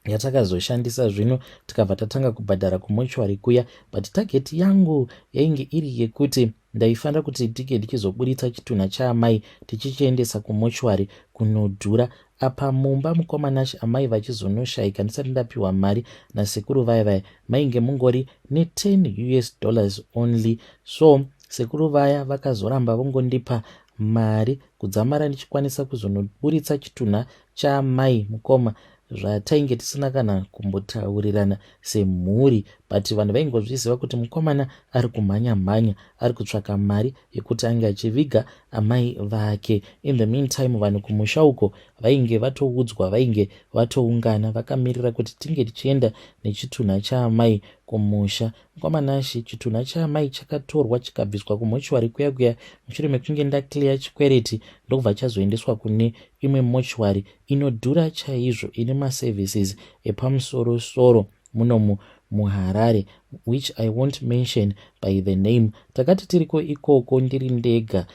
yatakazoshandisa zvino tikabva tatanga kubhadhara kumochwari kuya but target yangu yainge iri yekuti ndaifanira kuti ndinge ndichizoburitsa chitunha chaamai tichichiendesa kumochwari kunodhura Apa mumba mukoma Nash amai vachizonoshaika ndisati ndapiwa mari nasekuru vaya vaya mainge mungori ne 10 us dollars only so sekuru vaya vakazoramba vongondipa mari kudzamara ndichikwanisa kuzonoburitsa chitunha chaamai mukoma zvatainge tisina kana kumbotaurirana semhuri but vanhu vaingozviziva kuti mukomana ari kumhanya mhanya ari kutsvaka mari yekuti ange achiviga amai vake. In the meantime vanhu kumusha uko vainge vatoudzwa vainge vatoungana vakamirira kuti tinge tichienda nechitunha chaamai kumusha. Mukoma Nashy, chitunha chaamai chakatorwa chikabviswa kumochuari kuya kuya mushure mekunge ndaclear chikwereti ndokubva chazoendeswa kune imwe mochuari inodhura chaizvo ine maservices epamusoro soro munomu muHarare which I won't mention by the name. Takati tiriko ikoko ndiri ndega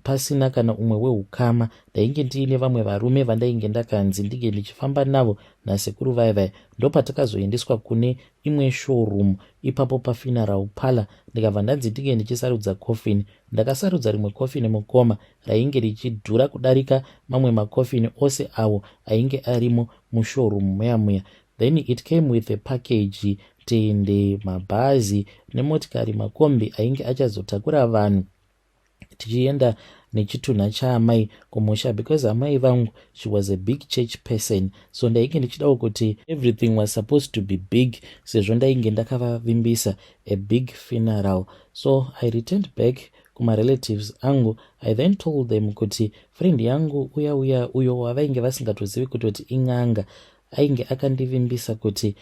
pasina kana umwe weukama. Ndainge ndiine vamwe varume vandainge ndakanzi ndinge ndichifamba navo nasekuru vaya vaya. Ndopatakazoendeswa kune imwe showroom ipapo pafuneral parlour ndikabva ndanzi ndinge ndichisarudza coffin. Ndakasarudza rimwe coffin mukoma rainge richidhura kudarika mamwe macoffin ose awo ainge arimo mushowroom muya muya. Then it came with a package tende, mabhazi nemotikari makombi ainge achazotakura vanhu tichienda nechitunha chaamai kumusha because amai vangu she was a big church person so ndainge ndichidawo kuti everything was supposed to be big sezvo ndainge ndakavavimbisa a big funeral. So I returned back kumarelatives angu. I then told them kuti friend yangu uya uya uyo wavainge vasingatozivi kutoti in'anga Ainge akandivimbisa kuti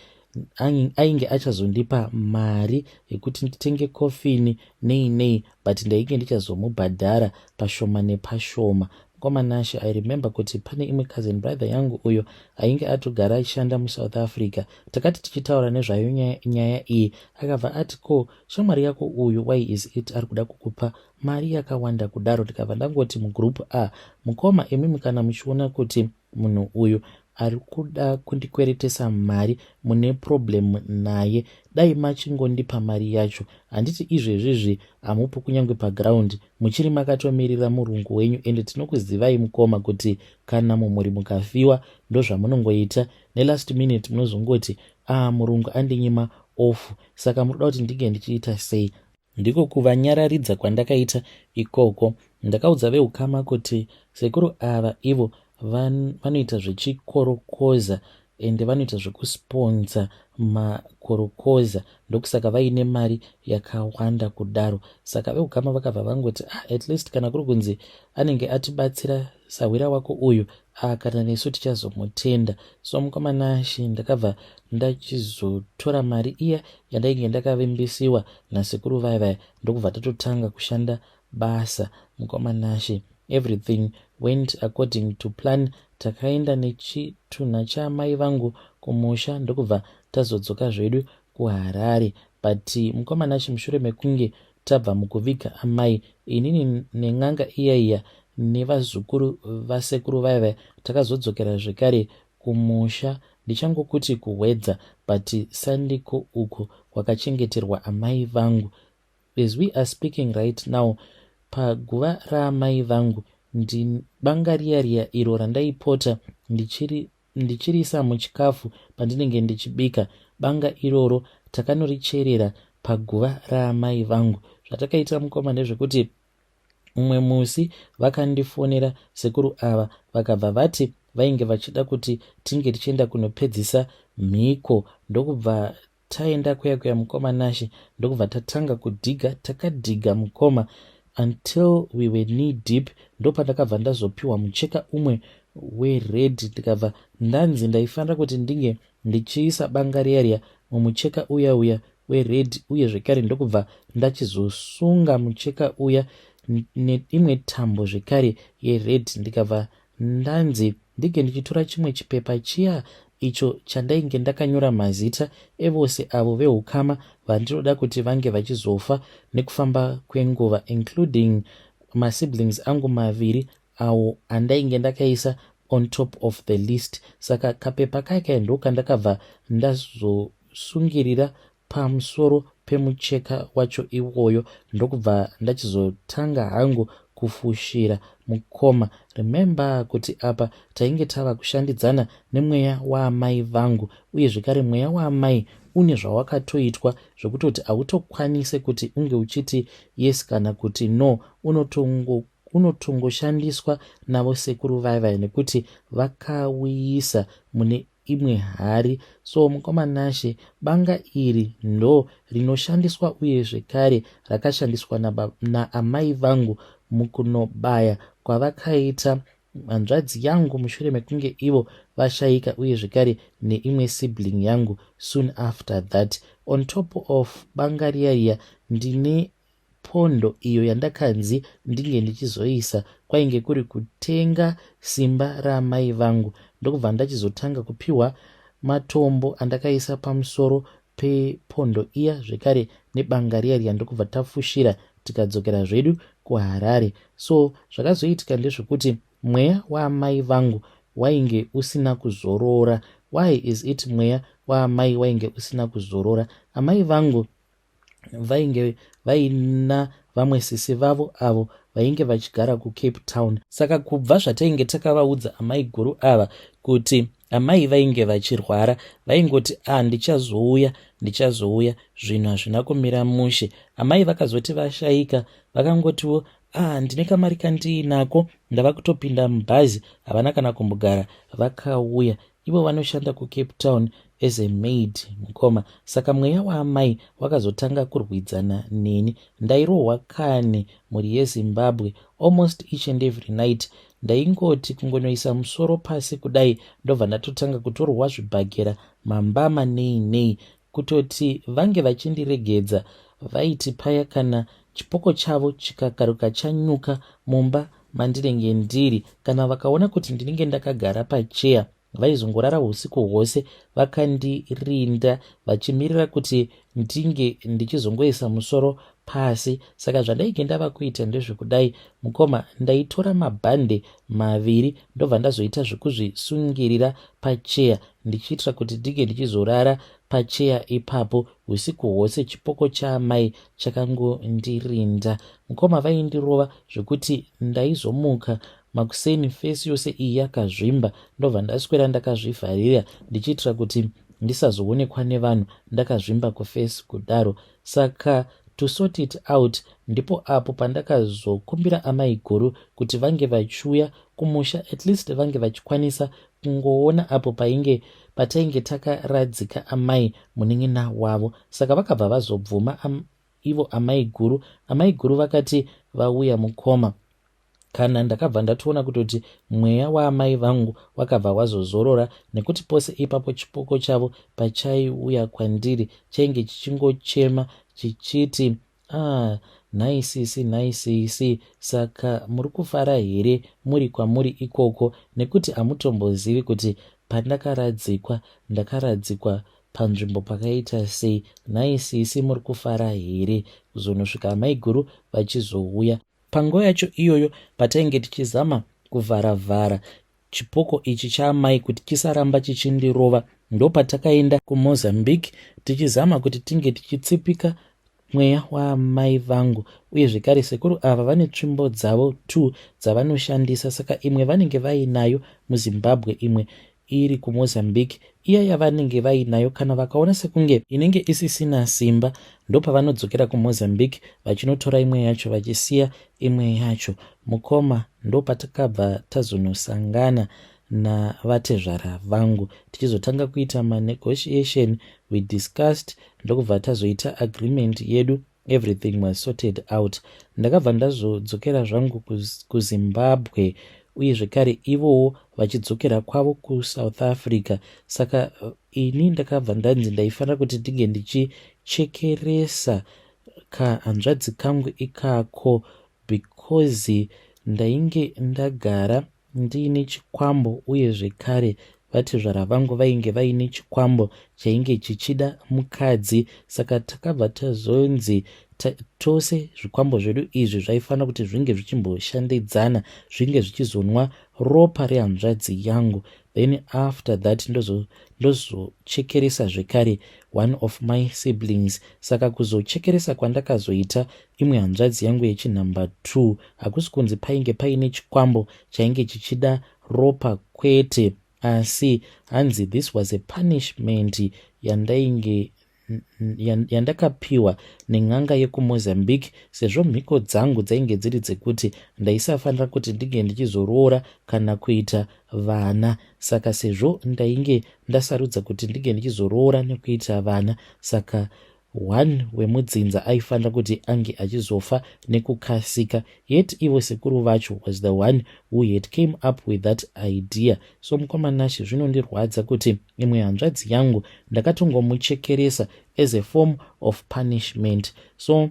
ainge achazondipa mari yekuti nditenge kofini nei nei but ndainge ndichazomubhadhara pashoma nepashoma. Mukoma Nashe, I remember kuti pane imwe cousin brother yangu uyo ainge atogara achishanda muSouth Africa. Takati tichitaura nezvayo nyaya iyi akabva ati ko shamwari yako uyu why is it ari kuda kukupa mari yakawanda kudaro ndikabva ndangoti mugroup a mukoma imimi kana muchiona kuti munhu uyu ari kuda kundikweretesa mari mune problem naye dai machingondipa mari yacho handiti izvezvizvi hamupo kunyange paground muchiri makatomirira murungu wenyu ende tinokuzivai mukoma kuti kana mumhuri mukafiwa ndozvamunongoita nelast minute munozongoti ah murungu andinyima off saka munoda kuti ndinge ndichiita sei Ndiko kuvanyararidza kwandakaita ikoko. Ndakaudza veukama kuti sekuru ava ivo vanoita zvechikorokoza ende vanoita zvekusponsa makorokoza ndokusaka vaine mari yakawanda kudaro. Saka veukama vakabva vangoti ah, at least kana kuri kunzi anenge atibatsira sahwira wako uyu ah, kana nesu tichazomutenda. So mukoma Nashe ndakabva ndachizotora mari iya yandainge ndakavimbisiwa nasekuru vaya vaya ndokubva tatotanga kushanda basa mukoma Nashe. Everything went according to plan. Takaenda nechitunha chaamai vangu kumusha ndokubva tazodzoka zvedu kuHarare. But mukoma Nashe mushure mekunge tabva mukuviga amai inini nen'anga iya iya nevazukuru vasekuru vaya vaya takazodzokera zvekare kumusha ndichangokuti kuhwedza but sandiko uko kwakachengeterwa amai vangu as we are speaking right now paguva raamai vangu ndibanga riya riya iro randaipota ndichiri ndichiriisa muchikafu pandinenge ndichibika banga iroro takanoricherera paguva raamai vangu zvatakaita mukoma ndezvekuti Mumwe musi vakandifonera sekuru ava vakabva vati vainge vachida kuti tinge tichienda kunopedzisa mhiko ndokubva taenda kuya kuya mukoma Nashe ndokubva tatanga kudhiga takadhiga mukoma until we were knee deep ndopandakabva ndazopiwa mucheka umwe wered ndikabva ndanzi ndaifanira kuti ndinge ndichiisa banga riya riya mumucheka uya uya wered uye zvekare ndokubva ndachizosunga mucheka uya neimwe tambo zvekare yered ndikabva ndanzi ndinge ndichitora chimwe chipepa chiya icho chandainge ndakanyora mazita evose avo veukama vandinoda kuti vange vachizofa nekufamba kwenguva including masiblings angu maviri awo andainge ndakaisa on top of the list saka kapepa kaya kaya ndokandakabva ndazosungirira pamusoro pemucheka wacho iwoyo ndokubva ndachizotanga hangu kufushira mukoma remember kuti apa tainge tava kushandidzana nemweya waamai vangu uye zvekare mweya waamai une zvawakatoitwa zvekutoti hautokwanise kuti unge uchiti yes kana kuti no unotongo unotongoshandiswa navo sekuru vaya vaya nekuti vakauisa mune imwe hari so mukoma Nashe banga iri ndo rinoshandiswa uye zvekare rakashandiswa naamai na vangu mukunobaya kwavakaita hanzvadzi yangu mushure mekunge ivo vashaika uye zvekare neimwe sibling yangu soon after that on top of banga riya riya ndine Pondo iyo yandakanzi ndinge ndichizoisa kwainge kuri kutenga simba raamai vangu ndokubva ndachizotanga kupiwa matombo andakaisa pamusoro pepondo iya zvekare nebanga riya riya ndokubva tafushira tikadzokera zvedu kuHarare. So zvakazoitika ndezvekuti mweya waamai vangu wainge usina kuzorora. Why is it mweya waamai wainge usina kuzorora? Amai vangu vainge vaina vamwe sisi vavo avo vainge vachigara kuCape Town. Saka kubva zvatainge takavaudza amaiguru ava kuti amai vainge vachirwara vaingoti a ah, ndichazouya ndichazouya zvinhu hazvina kumira mushe. Amai vakazoti vashaika vakangotiwo a ah, ndine kamari kandiinako ndava kutopinda mubhazi havana kana kumbogara vakauya Ivo vanoshanda kuCape Town as a maid mukoma saka mweya waamai wakazotanga kurwidzana neni. Ndairohwa kani mhuri yeZimbabwe almost each and every night. Ndaingoti kungonoisa musoro pasi kudai ndobva ndatotanga kutorwa zvibhakera mambama nei nei. Kutoti vange vachindiregedza vaiti paya kana chipoko chavo chikakaruka chanyuka mumba mandinenge ndiri kana vakaona kuti ndinenge ndakagara pacheya vaizongorara usiku hwose vakandirinda vachimirira kuti ndinge ndichizongoisa musoro pasi. Saka zvandainge ndava kuita ndezvekudai mukoma, ndaitora mabhande maviri ndobva ndazoita zvekuzvisungirira pacheya ndichiitira kuti ndinge ndichizorara pacheya ipapo usiku hwose chipoko chaamai chakangondirinda. Mukoma vaindirova zvekuti ndaizomuka makuseni fesi yose iyi yakazvimba ndobva ndaswera ndakazvivharira ndichiitira kuti ndisazoonekwa nevanhu ndakazvimba kufesi kudaro. Saka to sort it out ndipo apo pandakazokumbira amaiguru kuti vange vachiuya kumusha, at least vange vachikwanisa kungoona apo painge patainge takaradzika amai munin'ina wavo. Saka vakabva vazobvuma ivo amaiguru. Amaiguru vakati vauya mukoma, kana ndakabva ndatoona kutoti mweya waamai vangu wakabva wazozorora, nekuti pose ipapo chipoko chavo pachaiuya kwandiri chainge chichingochema chichiti, "Ah, nhai sisi, nhai sisi, saka muri kufara here muri kwamuri ikoko? Nekuti hamutombozivi kuti pandakaradzikwa ndakaradzikwa panzvimbo pakaita sei. Nhai sisi, muri kufara here?" Kuzonosvika amaiguru vachizouya. Panguva yacho iyoyo patainge tichizama kuvhara-vhara chipoko ichi chaamai kuti chisaramba chichindirova, ndopatakaenda kuMozambique tichizama kuti tinge tichitsipika mweya waamai vangu. Uye zvekare sekuru ava vane tsvimbo dzavo two dzavanoshandisa, saka imwe vanenge vainayo muZimbabwe, imwe iri kuMozambique. Iya yavanenge vainayo, kana vakaona sekunge inenge isisina simba, ndopavanodzokera kuMozambique vachinotora imwe yacho, vachisiya imwe yacho. Mukoma, ndopatakabva tazonosangana navatezvara vangu tichizotanga kuita manegotiation. We discussed, ndokubva tazoita agreement yedu. Everything was sorted out. Ndakabva ndazodzokera zvangu kuZimbabwe, uye zvekare ivowo vachidzokera kwavo kuSouth Africa. Saka ini ndakabva ndanzi ndaifanira kuti ndinge ndichichekeresa kahanzvadzi kangu ikako, because ndainge ndagara ndiine chikwambo, uye zvekare vatezvara vangu vainge vaine chikwambo chainge chichida mukadzi. Saka takabva tazonzi tose zvikwambo zvedu izvi zvaifanira kuti zvinge zvichimboshandidzana, zvinge zvichizonwa ropa rehanzvadzi yangu, then after that ndozochekeresa zvekare one of my siblings. Saka kuzochekeresa kwandakazoita imwe hanzvadzi yangu yechinumber 2, hakusi kunzi painge paine chikwambo chainge chichida ropa, kwete, asi hanzi this was a punishment yandainge yandakapiwa nen'anga yekuMozambique, sezvo mhiko dzangu dzainge dziri dzekuti ndaisafanira kuti ndinge ndichizoroora kana kuita vana. Saka sezvo ndainge ndasarudza kuti ndinge ndichizoroora nekuita vana, saka one wemudzinza aifanira kuti ange achizofa nekukasika. Yet ivo sekuru vacho was the one who had came up with that idea. So mukoma Nashe, zvinondirwadza kuti imwe hanzvadzi yangu ndakatongomuchekeresa as a form of punishment. So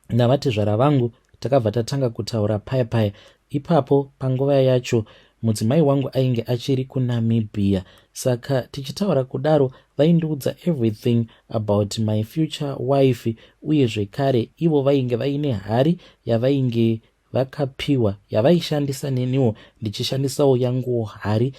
navatezvara vangu takabva tatanga kutaura paya paya ipapo. Panguva yacho mudzimai wangu ainge achiri kuNamibia, saka tichitaura kudaro vaindiudza everything about my future wife. Uye zvekare ivo vainge vaine hari yavainge vakapiwa yavaishandisa, neniwo ndichishandisawo yanguwo hari,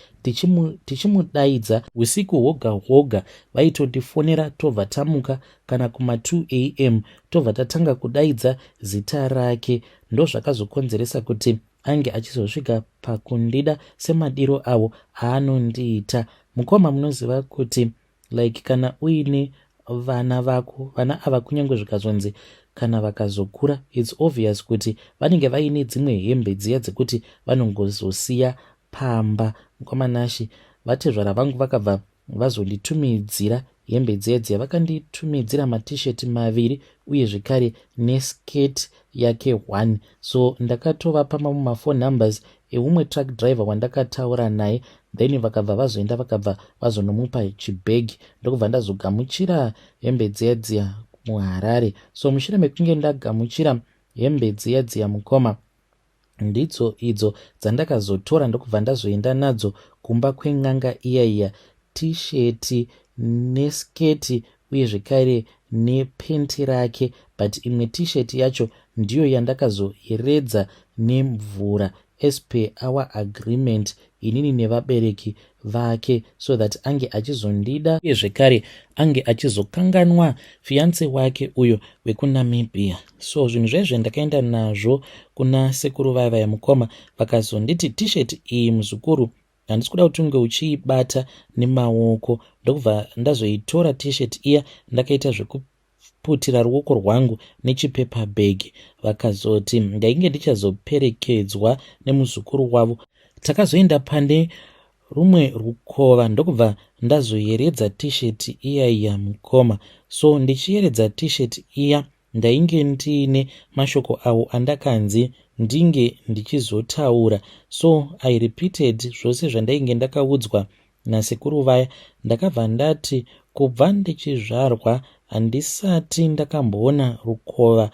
tichimudaidza usiku hwoga hwoga. Vaitondifonera, tobva tamuka kana kuma2 am, tobva tatanga kudaidza zita rake. Ndozvakazokonzeresa kuti ange achizosvika pakundida semadiro avo aanondiita. Mukoma, munoziva kuti like kana uine vana vako, vana ava kunyange zvikazonzi kana vakazokura, it's obvious kuti vanenge vaine dzimwe hembe dziya dzekuti vanongozosiya pamba. Mukoma Nashe, vatezvara vangu vakabva vazonditumidzira hembe dziya dziya. Vakanditumidzira matisheti maviri uye zvekare nesketi yake 1. So ndakatovapa mamwe maphone numbers eumwe truck driver wandakataura naye, then vakabva vazoenda, vakabva vazonomupa chibhegi, ndokubva ndazogamuchira hembe dziya dziya muHarare. So mushure mekunge ndagamuchira hembe dziya dziya, mukoma, ndidzo idzo dzandakazotora, ndokubva ndazoenda nadzo kumba kwen'anga iya iya, tisheti nesketi uye zvekare. nepenti rake, but imwe T-shirt yacho ndiyo yandakazoyeredza nemvura as per our agreement inini nevabereki vake, so that ange achizondida uye zvekare ange achizokanganwa fiance wake uyo wekuNamibia. So zvinhu zvaizvo ndakaenda nazvo kuna sekuru vaya vaya, mukoma. Vakazonditi, "T-shirt iyi, muzukuru, handisi kuda kuti unge uchiibata nemaoko." Ndokubva ndazoitora T-shirt iya, ndakaita zvekuputira ruoko rwangu nechipaper bag. Vakazoti ndainge ndichazoperekedzwa nemuzukuru wavo. Takazoenda pane rumwe rukova, ndokubva ndazoyeredza T-shirt iya iya, mukoma. So ndichiyeredza T-shirt iya, ndainge ndiine mashoko awo andakanzi ndinge ndichizotaura. So I repeated zvose zvandainge ndakaudzwa nasekuru vaya. Ndakabva ndati, "Kubva ndichizvarwa handisati ndakamboona rukova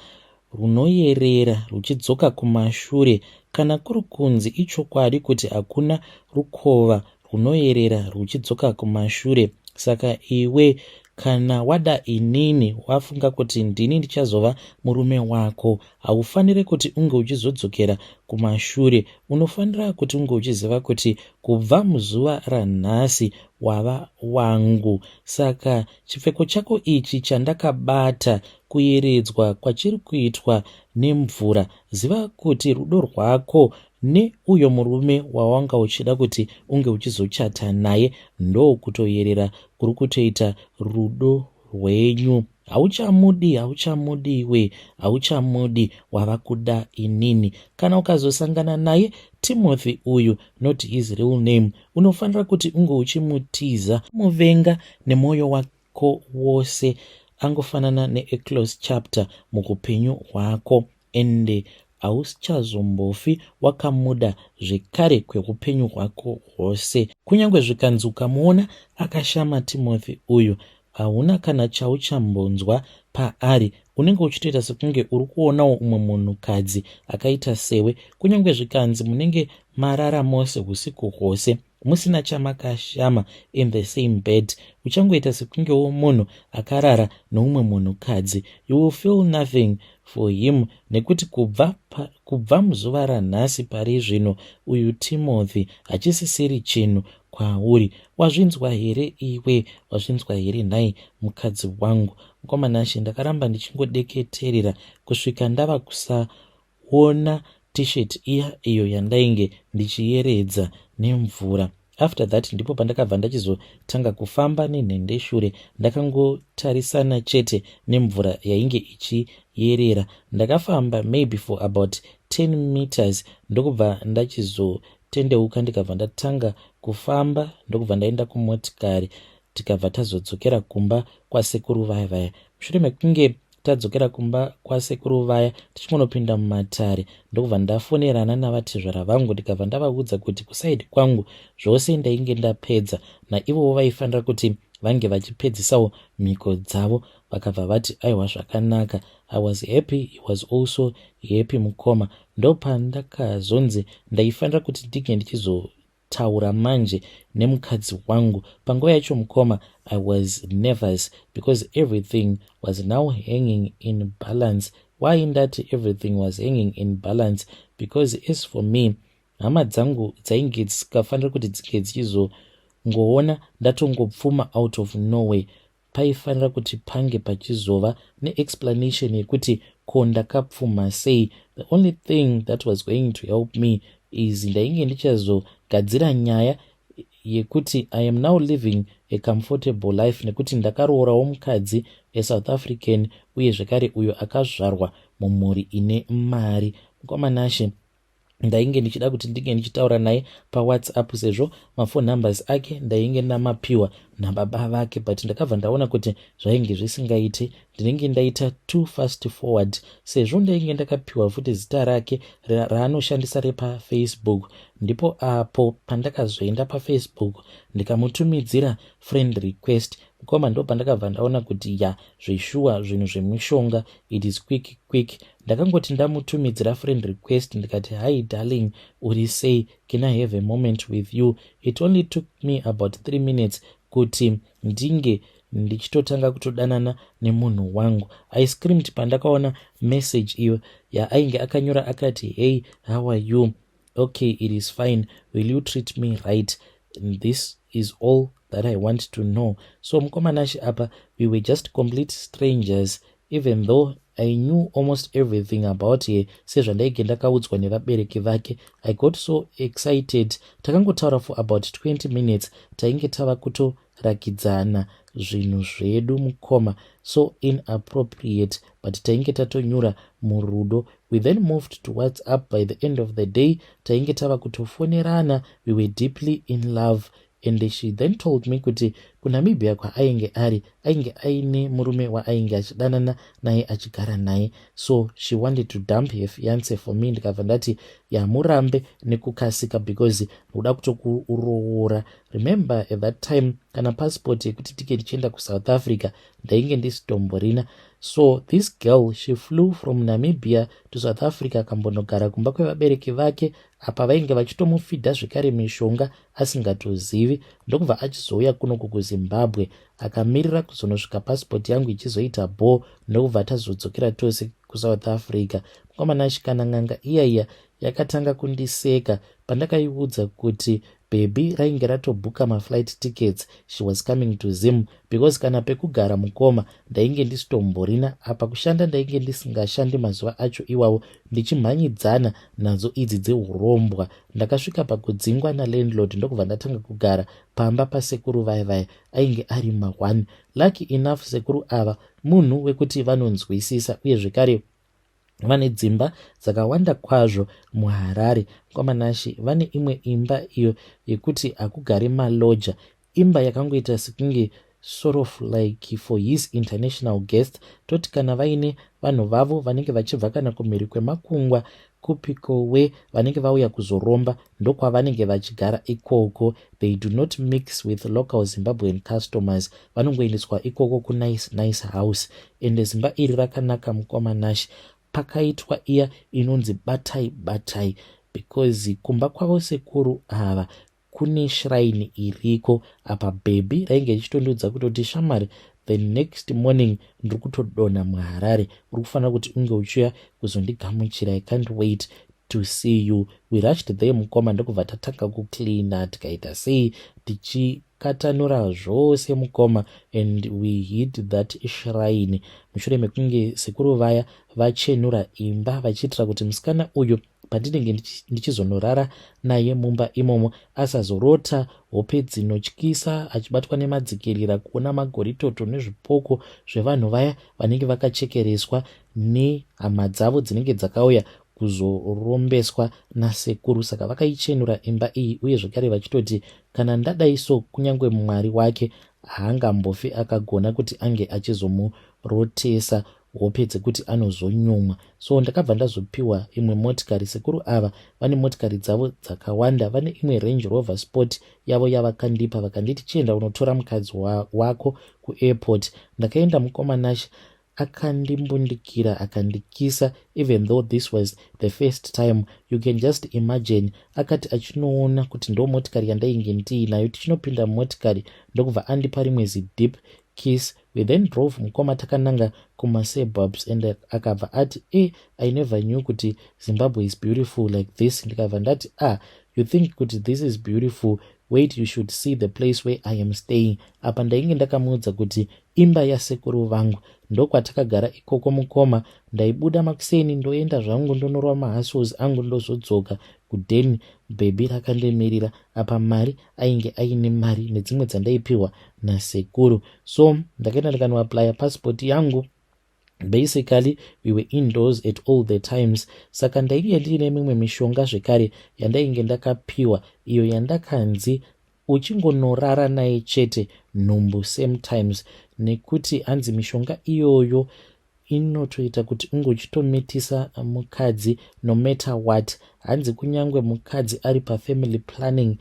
runoyerera ruchidzoka kumashure. Kana kuri kunzi ichokwadi kuti hakuna rukova runoyerera ruchidzoka kumashure, saka iwe kana wada inini, wafunga kuti ndini ndichazova murume wako, haufaniri kuti unge uchizodzokera kumashure. Unofanira kuti unge uchiziva kuti kubva muzuva ranhasi wava wangu. Saka chipfeko chako ichi chandakabata, kuyeredzwa kwachiri kuitwa nemvura, ziva kuti rudo rwako neuyo murume wawanga uchida kuti unge uchizochata naye, ndokutoyerera kuri kutoita rudo rwenyu. Hauchamudi, hauchamudiwe, hauchamudi, wava kuda inini. Kana ukazosangana naye Timothy uyu, not his real name, unofanira kuti unge uchimutiza, muvenga nemwoyo wako wose. Angofanana neaclose chapter muupenyu hwako, ende hauchazombofi wakamuda zvekare kweupenyu hwako hwose. Kunyange zvikanzi ukamuona akashama Timothy uyu, hauna kana chauchambonzwa paari. Unenge uchitoita sekunge uri kuonawo umwe munhukadzi akaita sewe. Kunyange zvikanzi munenge marara mose usiku hwose musina chamakashama in the same bed, uchangoita sekungewo munhu akarara noumwe munhukadzi. You will feel nothing for him, nekuti kubva muzuva ranhasi, pari zvino, uyu Timothy hachisisiri chinhu kwauri. Wazvinzwa here iwe? Wazvinzwa here nhai mukadzi wangu?" Mukomanashe, ndakaramba ndichingodeketerera kusvika ndava kusaona T-shirt iya iyo yandainge ndichiyeredza nemvura. After that ndipo pandakabva ndachizotanga kufamba nenhendeshure, ndakangotarisana chete nemvura yainge ichiyerera. Ndakafamba maybe for about 10 meters, ndokubva ndachizotendeuka, ndikabva ndatanga kufamba, ndokubva ndaenda kumotikari. Tikabva tazodzokera kumba kwasekuru vaya vaya. Mushure mekunge tadzokera kumba kwasekuru vaya, tichingonopinda mumatare, ndokubva ndafonerana navatezvara vangu, ndikabva ndavaudza kuti kuside kwangu zvose ndainge ndapedza, naivowo vaifanira kuti vange vachipedzisawo mhiko dzavo. Vakabva vati, "Aiwa, zvakanaka." I was happy, he was also happy, mukoma. Ndopandakazonzi ndaifanira kuti ndinge ndichizotaura manje nemukadzi wangu. Panguva yacho, mukoma, I was nervous because everything was now hanging in balance. Why ndati everything was hanging in balance? Because as for me, hama dzangu dzainge dzisikafaniri kuti dzinge dzichizongoona ndatongopfuma out of nowhere. Paifanira kuti pange pachizova neexplanation yekuti ko ndakapfuma sei. The only thing that was going to help me is ndainge ndichazogadzira nyaya yekuti I am now living a comfortable life, nekuti ndakaroorawo mukadzi eSouth African, uye zvekare uyo akazvarwa mumhuri ine mari. Mukomanashe, ndainge ndichida kuti ndinge ndichitaura naye paWhatsApp, sezvo maphone numbers ake ndainge ndamapiwa nababa vake, but ndakabva ndaona kuti zvainge zvisingaiti, ndinenge ndaita too fast forward, sezvo ndainge ndakapiwa futi zita rake raanoshandisa repaFacebook. Ndipo apo pandakazoenda paFacebook, ndikamutumidzira friend request, mukoma. Ndo pandakabva ndaona kuti ya, zveshuwa, zvinhu zvemishonga, it is quick quick. Ndakangoti ndamutumidzira friend request, ndikati, "Hi darling, uri sei? Can I have a moment with you?" It only took me about 3 minutes kuti ndinge Ndichitotanga kutodanana nemunhu wangu. I screamed pandakaona message iyo yaainge akanyora akati, "Hey, how are you? Okay, it is fine. Will you treat me right? This is all that I want to know." So mukoma Nashe, apa we were just complete strangers, even though I knew almost everything about her sezvandaige ndakaudzwa nevabereki vake. I got so excited. Takangotaura for about 20 minutes, tainge tava kutorakidzana zvinhu zvedu mukoma. So inappropriate, but tainge tatonyura murudo. We then moved to WhatsApp. By the end of the day tainge tava kutofonerana. We were deeply in love, and she then told me kuti kuNamibia kwaainge ari, ainge aine murume waainge achidanana naye, achigara naye, so she wanted to dump her fiance for me. Ndikabva ndati, "Yamurambe nekukasika because ndoda kutokuroora." Remember, at that time kana passport yekuti tike tichienda kuSouth Africa ndainge ndisitomborina. So this girl, she flew from Namibia to South Africa, akambonogara kumba kwevabereki vake. Apa vainge vachitomufidha zvekare mishonga asingatozivi, ndokubva achizouya kunoku kuZimbabwe, akamirira kuzonosvika pasipoti yangu ichizoita bho, ndokubva tazodzokera tose kuSouth Africa. Mukoma Nashe, kana n'anga iyaiya yakatanga kundiseka pandakaiudza kuti bhebhi rainge ratobhuka maflight tickets, she was coming to Zim, because kana pekugara mukoma ndainge ndisitomborina. Apa kushanda ndainge ndisingashandi mazuva acho iwawo, ndichimhanyidzana nadzo idzi dzeurombwa. Ndakasvika pakudzingwa nalandlord, ndokubva ndatanga kugara pamba pasekuru vaya vaya ainge ari ma1. Lucky enough, sekuru ava munhu wekuti vanonzwisisa, uye zvekare vane dzimba dzakawanda kwazvo muHarare. Mukoma Nashe, vane imwe imba iyo yekuti hakugari maloja, imba yakangoita sekunge sort of like for his international guest. Toti kana vaine vanhu vavo vanenge vachibva kana kumhiri kwemakungwa, kupikowe, vanenge vauya kuzoromba, ndokwavanenge vachigara ikoko. They do not mix with local Zimbabwean customers. Vanongoendeswa ikoko kunice nice house. Ende zimba iri rakanaka mukoma Nashe. Pakaitwa iya inonzi batai batai, because kumba kwavo sekuru ava kune shrine iriko. Apa bhebhi rainge richitondiudza kutoti, "Shamwari, the next morning ndiri kutodonha muHarare. Uri kufanira kuti unge uchiuya kuzondigamuchira. I can't wait to see you." We rushed there mukoma, ndokubva tatanga kucleana, tikaita sei, tichikatanura zvose mukoma, and we hit that shrine mushure mekunge sekuru vaya vachenura imba, vachiitira kuti musikana uyu pandinenge ndichizonorara naye mumba imomo asazorota hope dzinotyisa, achibatwa nemadzikirira, kuona magoritoto nezvipoko zvevanhu vaya vanenge vakachekereswa nehama dzavo dzinenge dzakauya kuzorombeswa nasekuru. Saka vakaichenura imba iyi, uye zvekare vachitoti kana ndadai so, kunyange Mwari wake haangambofi akagona kuti ange achizomurotesa hope dzekuti anozonyumwa. So ndakabva ndazopiwa imwe motikari. Sekuru ava vane motikari dzavo dzakawanda. Vane imwe Range Rover Sport yavo yavakandipa, vakanditi, "Chienda unotora mukadzi wako kuairport." Ndakaenda mukoma Nashe, akandimbundikira, akandikisa, even though this was the first time. You can just imagine, akati achinoona kuti ndo motikari yandainge ndiinayo, tichinopinda mumotikari, ndokubva andipa rimwe zideep kiss. We then drove mukoma, takananga kumasuburbs, and akabva ati, "E, I never knew kuti Zimbabwe is beautiful like this." Ndikabva ndati, "Ah, you think kuti this is beautiful? Wait, you should see the place where I am staying." Apa ndainge ndakamuudza kuti imba yasekuru vangu, ndokwatakagara ikoko mukoma. Ndaibuda makuseni, ndoenda zvangu, ndonorwa mahustles angu, ndozodzoka kudheni, bhebhi rakandimirira. Apa mari ainge aine mari nedzimwe dzandaipiwa nasekuru. So ndakaenda ndikanoapplya passport yangu. Basically we were indoors at all the times. Saka ndainge ndiine mimwe mishonga zvekare yandainge ndakapiwa, iyo yandakanzi uchingonorara naye chete, nhumbu same times, nekuti hanzi mishonga iyoyo inotoita kuti unge uchitomitisa mukadzi no matter what. Hanzi kunyange mukadzi ari pafamily planning,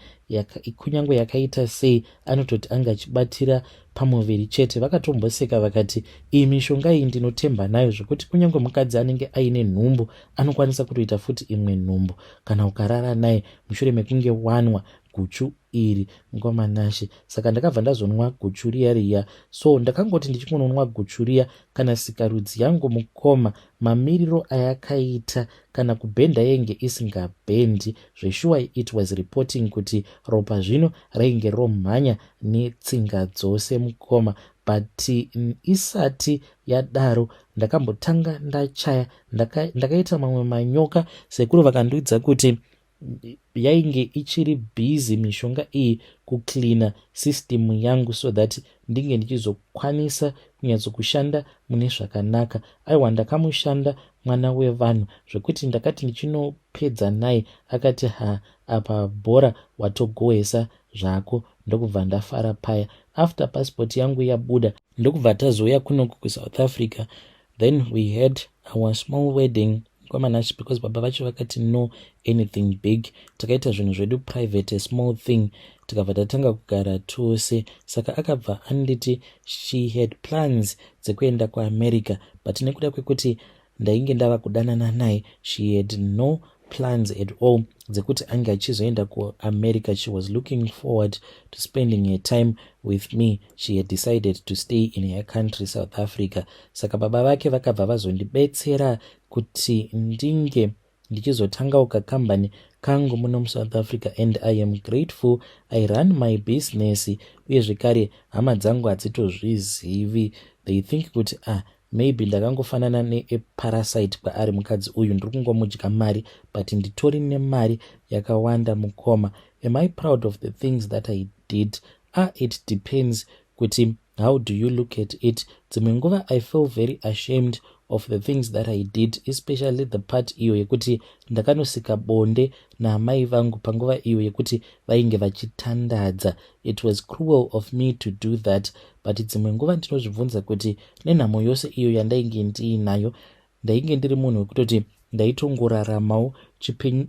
kunyange yakaita sei, anototi ange achibatira pamuviri chete. Vakatomboseka vakati, "Iyi mishonga iyi ndinotemba nayo zvekuti kunyange mukadzi anenge aine nhumbu anokwanisa kutoita futi imwe nhumbu kana ukarara naye mushure mekunge wanwa guchu." iri, mukoma Nashe. Saka ndakabva ndazonwa guchu riya riya. So ndakangoti ndichingononwa guchu riya, kana sikarudzi yangu, mukoma, mamiriro ayakaita, kana kubhenda yainge isingabhendi zveshuwa. It was reporting kuti ropa zvino rainge romhanya netsinga dzose, mukoma. But isati yadaro, ndakambotanga ndachaya, ndakaita mamwe manyoka. Sekuru vakandiudza kuti yainge ichiri busy mishonga iyi kucleana system yangu so that ndinge ndichizokwanisa kunyatsokushanda mune zvakanaka. Aiwa, ndakamushanda mwana wevanhu zvekuti ndakati ndichinopedza naye, akati, "Ha, apa bhora watogohwesa zvako." Ndokubva ndafara paya. After passport yangu yabuda, ndokubva tazouya kunoku kuSouth Africa. Then we had our small wedding kwaManashe, because baba vacho vakati no anything big. Takaita zvinhu zvedu private, a small thing, tikabva tatanga kugara tose. Saka akabva anditi she had plans dzekuenda kuAmerica, but nekuda kwekuti ndainge ndava kudanana naye, she had no plans at all dzekuti ange achizoenda kuAmerica. She was looking forward to spending her time with me. She had decided to stay in her country, South Africa. Saka baba vake vakabva vazondibetsera kuti ndinge ndichizotangawo kakambani kangu muno muSouth Africa, and I am grateful. I run my business, uye zvekare hama dzangu hadzitozvizivi. They think kuti, ah, maybe ndakangofanana neparasite kwaari mukadzi uyu, ndiri kungomudya mari, but nditori nemari yakawanda, mukoma. Am I proud of the things that I did? Ah, it depends kuti how do you look at it. Dzimwe nguva I feel very ashamed of the things that I did, especially the part iyo yekuti ndakanosika bonde naamai vangu panguva iyo yekuti vainge vachitandadza. It was cruel of me to do that, but dzimwe nguva ndinozvibvunza kuti nenhamo yose iyo yandainge ndiinayo, ndainge ndiri munhu wekutoti ndaitongoraramawo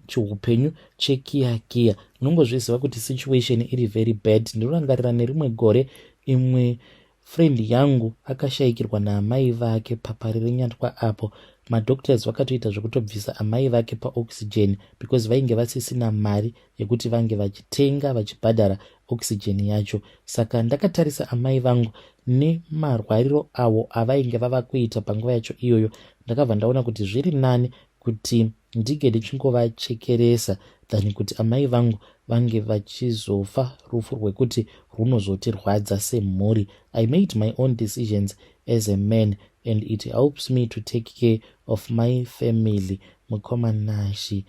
chiupenyu chekiyakiya. Unongozviziva kuti situation iri very bad. Ndinorangarira nerimwe gore imwe friend yangu akashayikirwa naamai vake paParirenyatwa apo. Madoctors vakatoita zvekutobvisa amai vake paoxygen because vainge vasisina mari yekuti vange vachitenga, vachibhadhara oxygen yacho. Saka ndakatarisa amai vangu nemarwariro avo avainge vava kuita panguva yacho iyoyo, ndakabva ndaona kuti zviri nani kuti ndinge ndichingovachekeresa than kuti amai vangu vange vachizofa rufu rwekuti runozotirwadza semhuri. I made my own decisions as a man, and it helps me to take care of my family. Mukoma Nashe,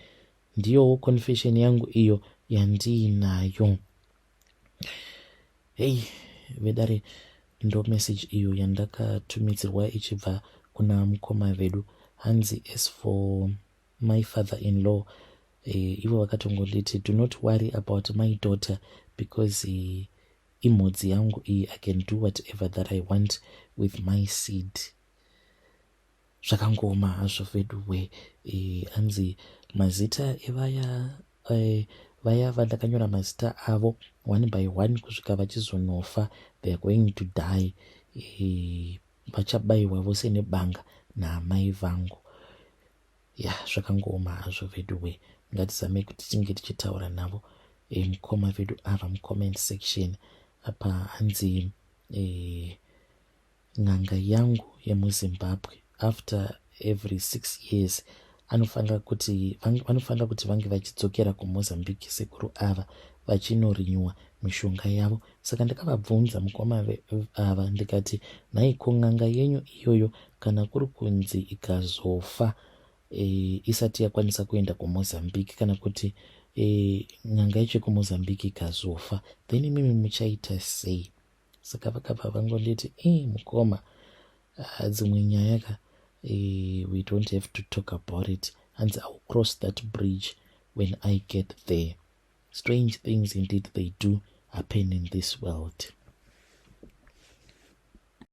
ndiyowo confession yangu iyo yandiinayo. Hei vedare, ndo message iyo yandakatumidzirwa ichibva kuna mukoma vedu. Hanzi, as for my father in law, ivo vakatongonditi, "Do not worry about my daughter because imhodzi yangu iyi. I can do whatever that I want with my seed." Zvakangoma hazvo veduwe. Hanzi mazita evaya vaya vandakanyora mazita avo one by one kusvika vachizonofa, they are going to die. Vachabayiwa vose nebanga naamai vangu. Ya, zvakangooma hazvo veduwe. Ngatizamei kuti tinge tichitaura navo mukoma vedu ava mucomment section apa. Hanzi n'anga yangu yemuZimbabwe, after every 6 years vanofanira kuti vange vachidzokera kuMozambique, sekuru ava, vachinorinyiwa mishonga yavo. Saka ndakavabvunza mukoma ava ndikati, "Nhaiko, n'anga yenyu iyoyo, kana kuri kunzi ikazofa isati yakwanisa kuenda kuMozambique, kana kuti n'anga yacho yekuMozambique ikazofa, then imimi muchaita sei?" Saka vakabva vangonditi, "E, mukoma, dzimwe nyaya ka, we don't have to talk about it." Hanzi, "I will cross that bridge when I get there." Strange things indeed, they do happen in this world.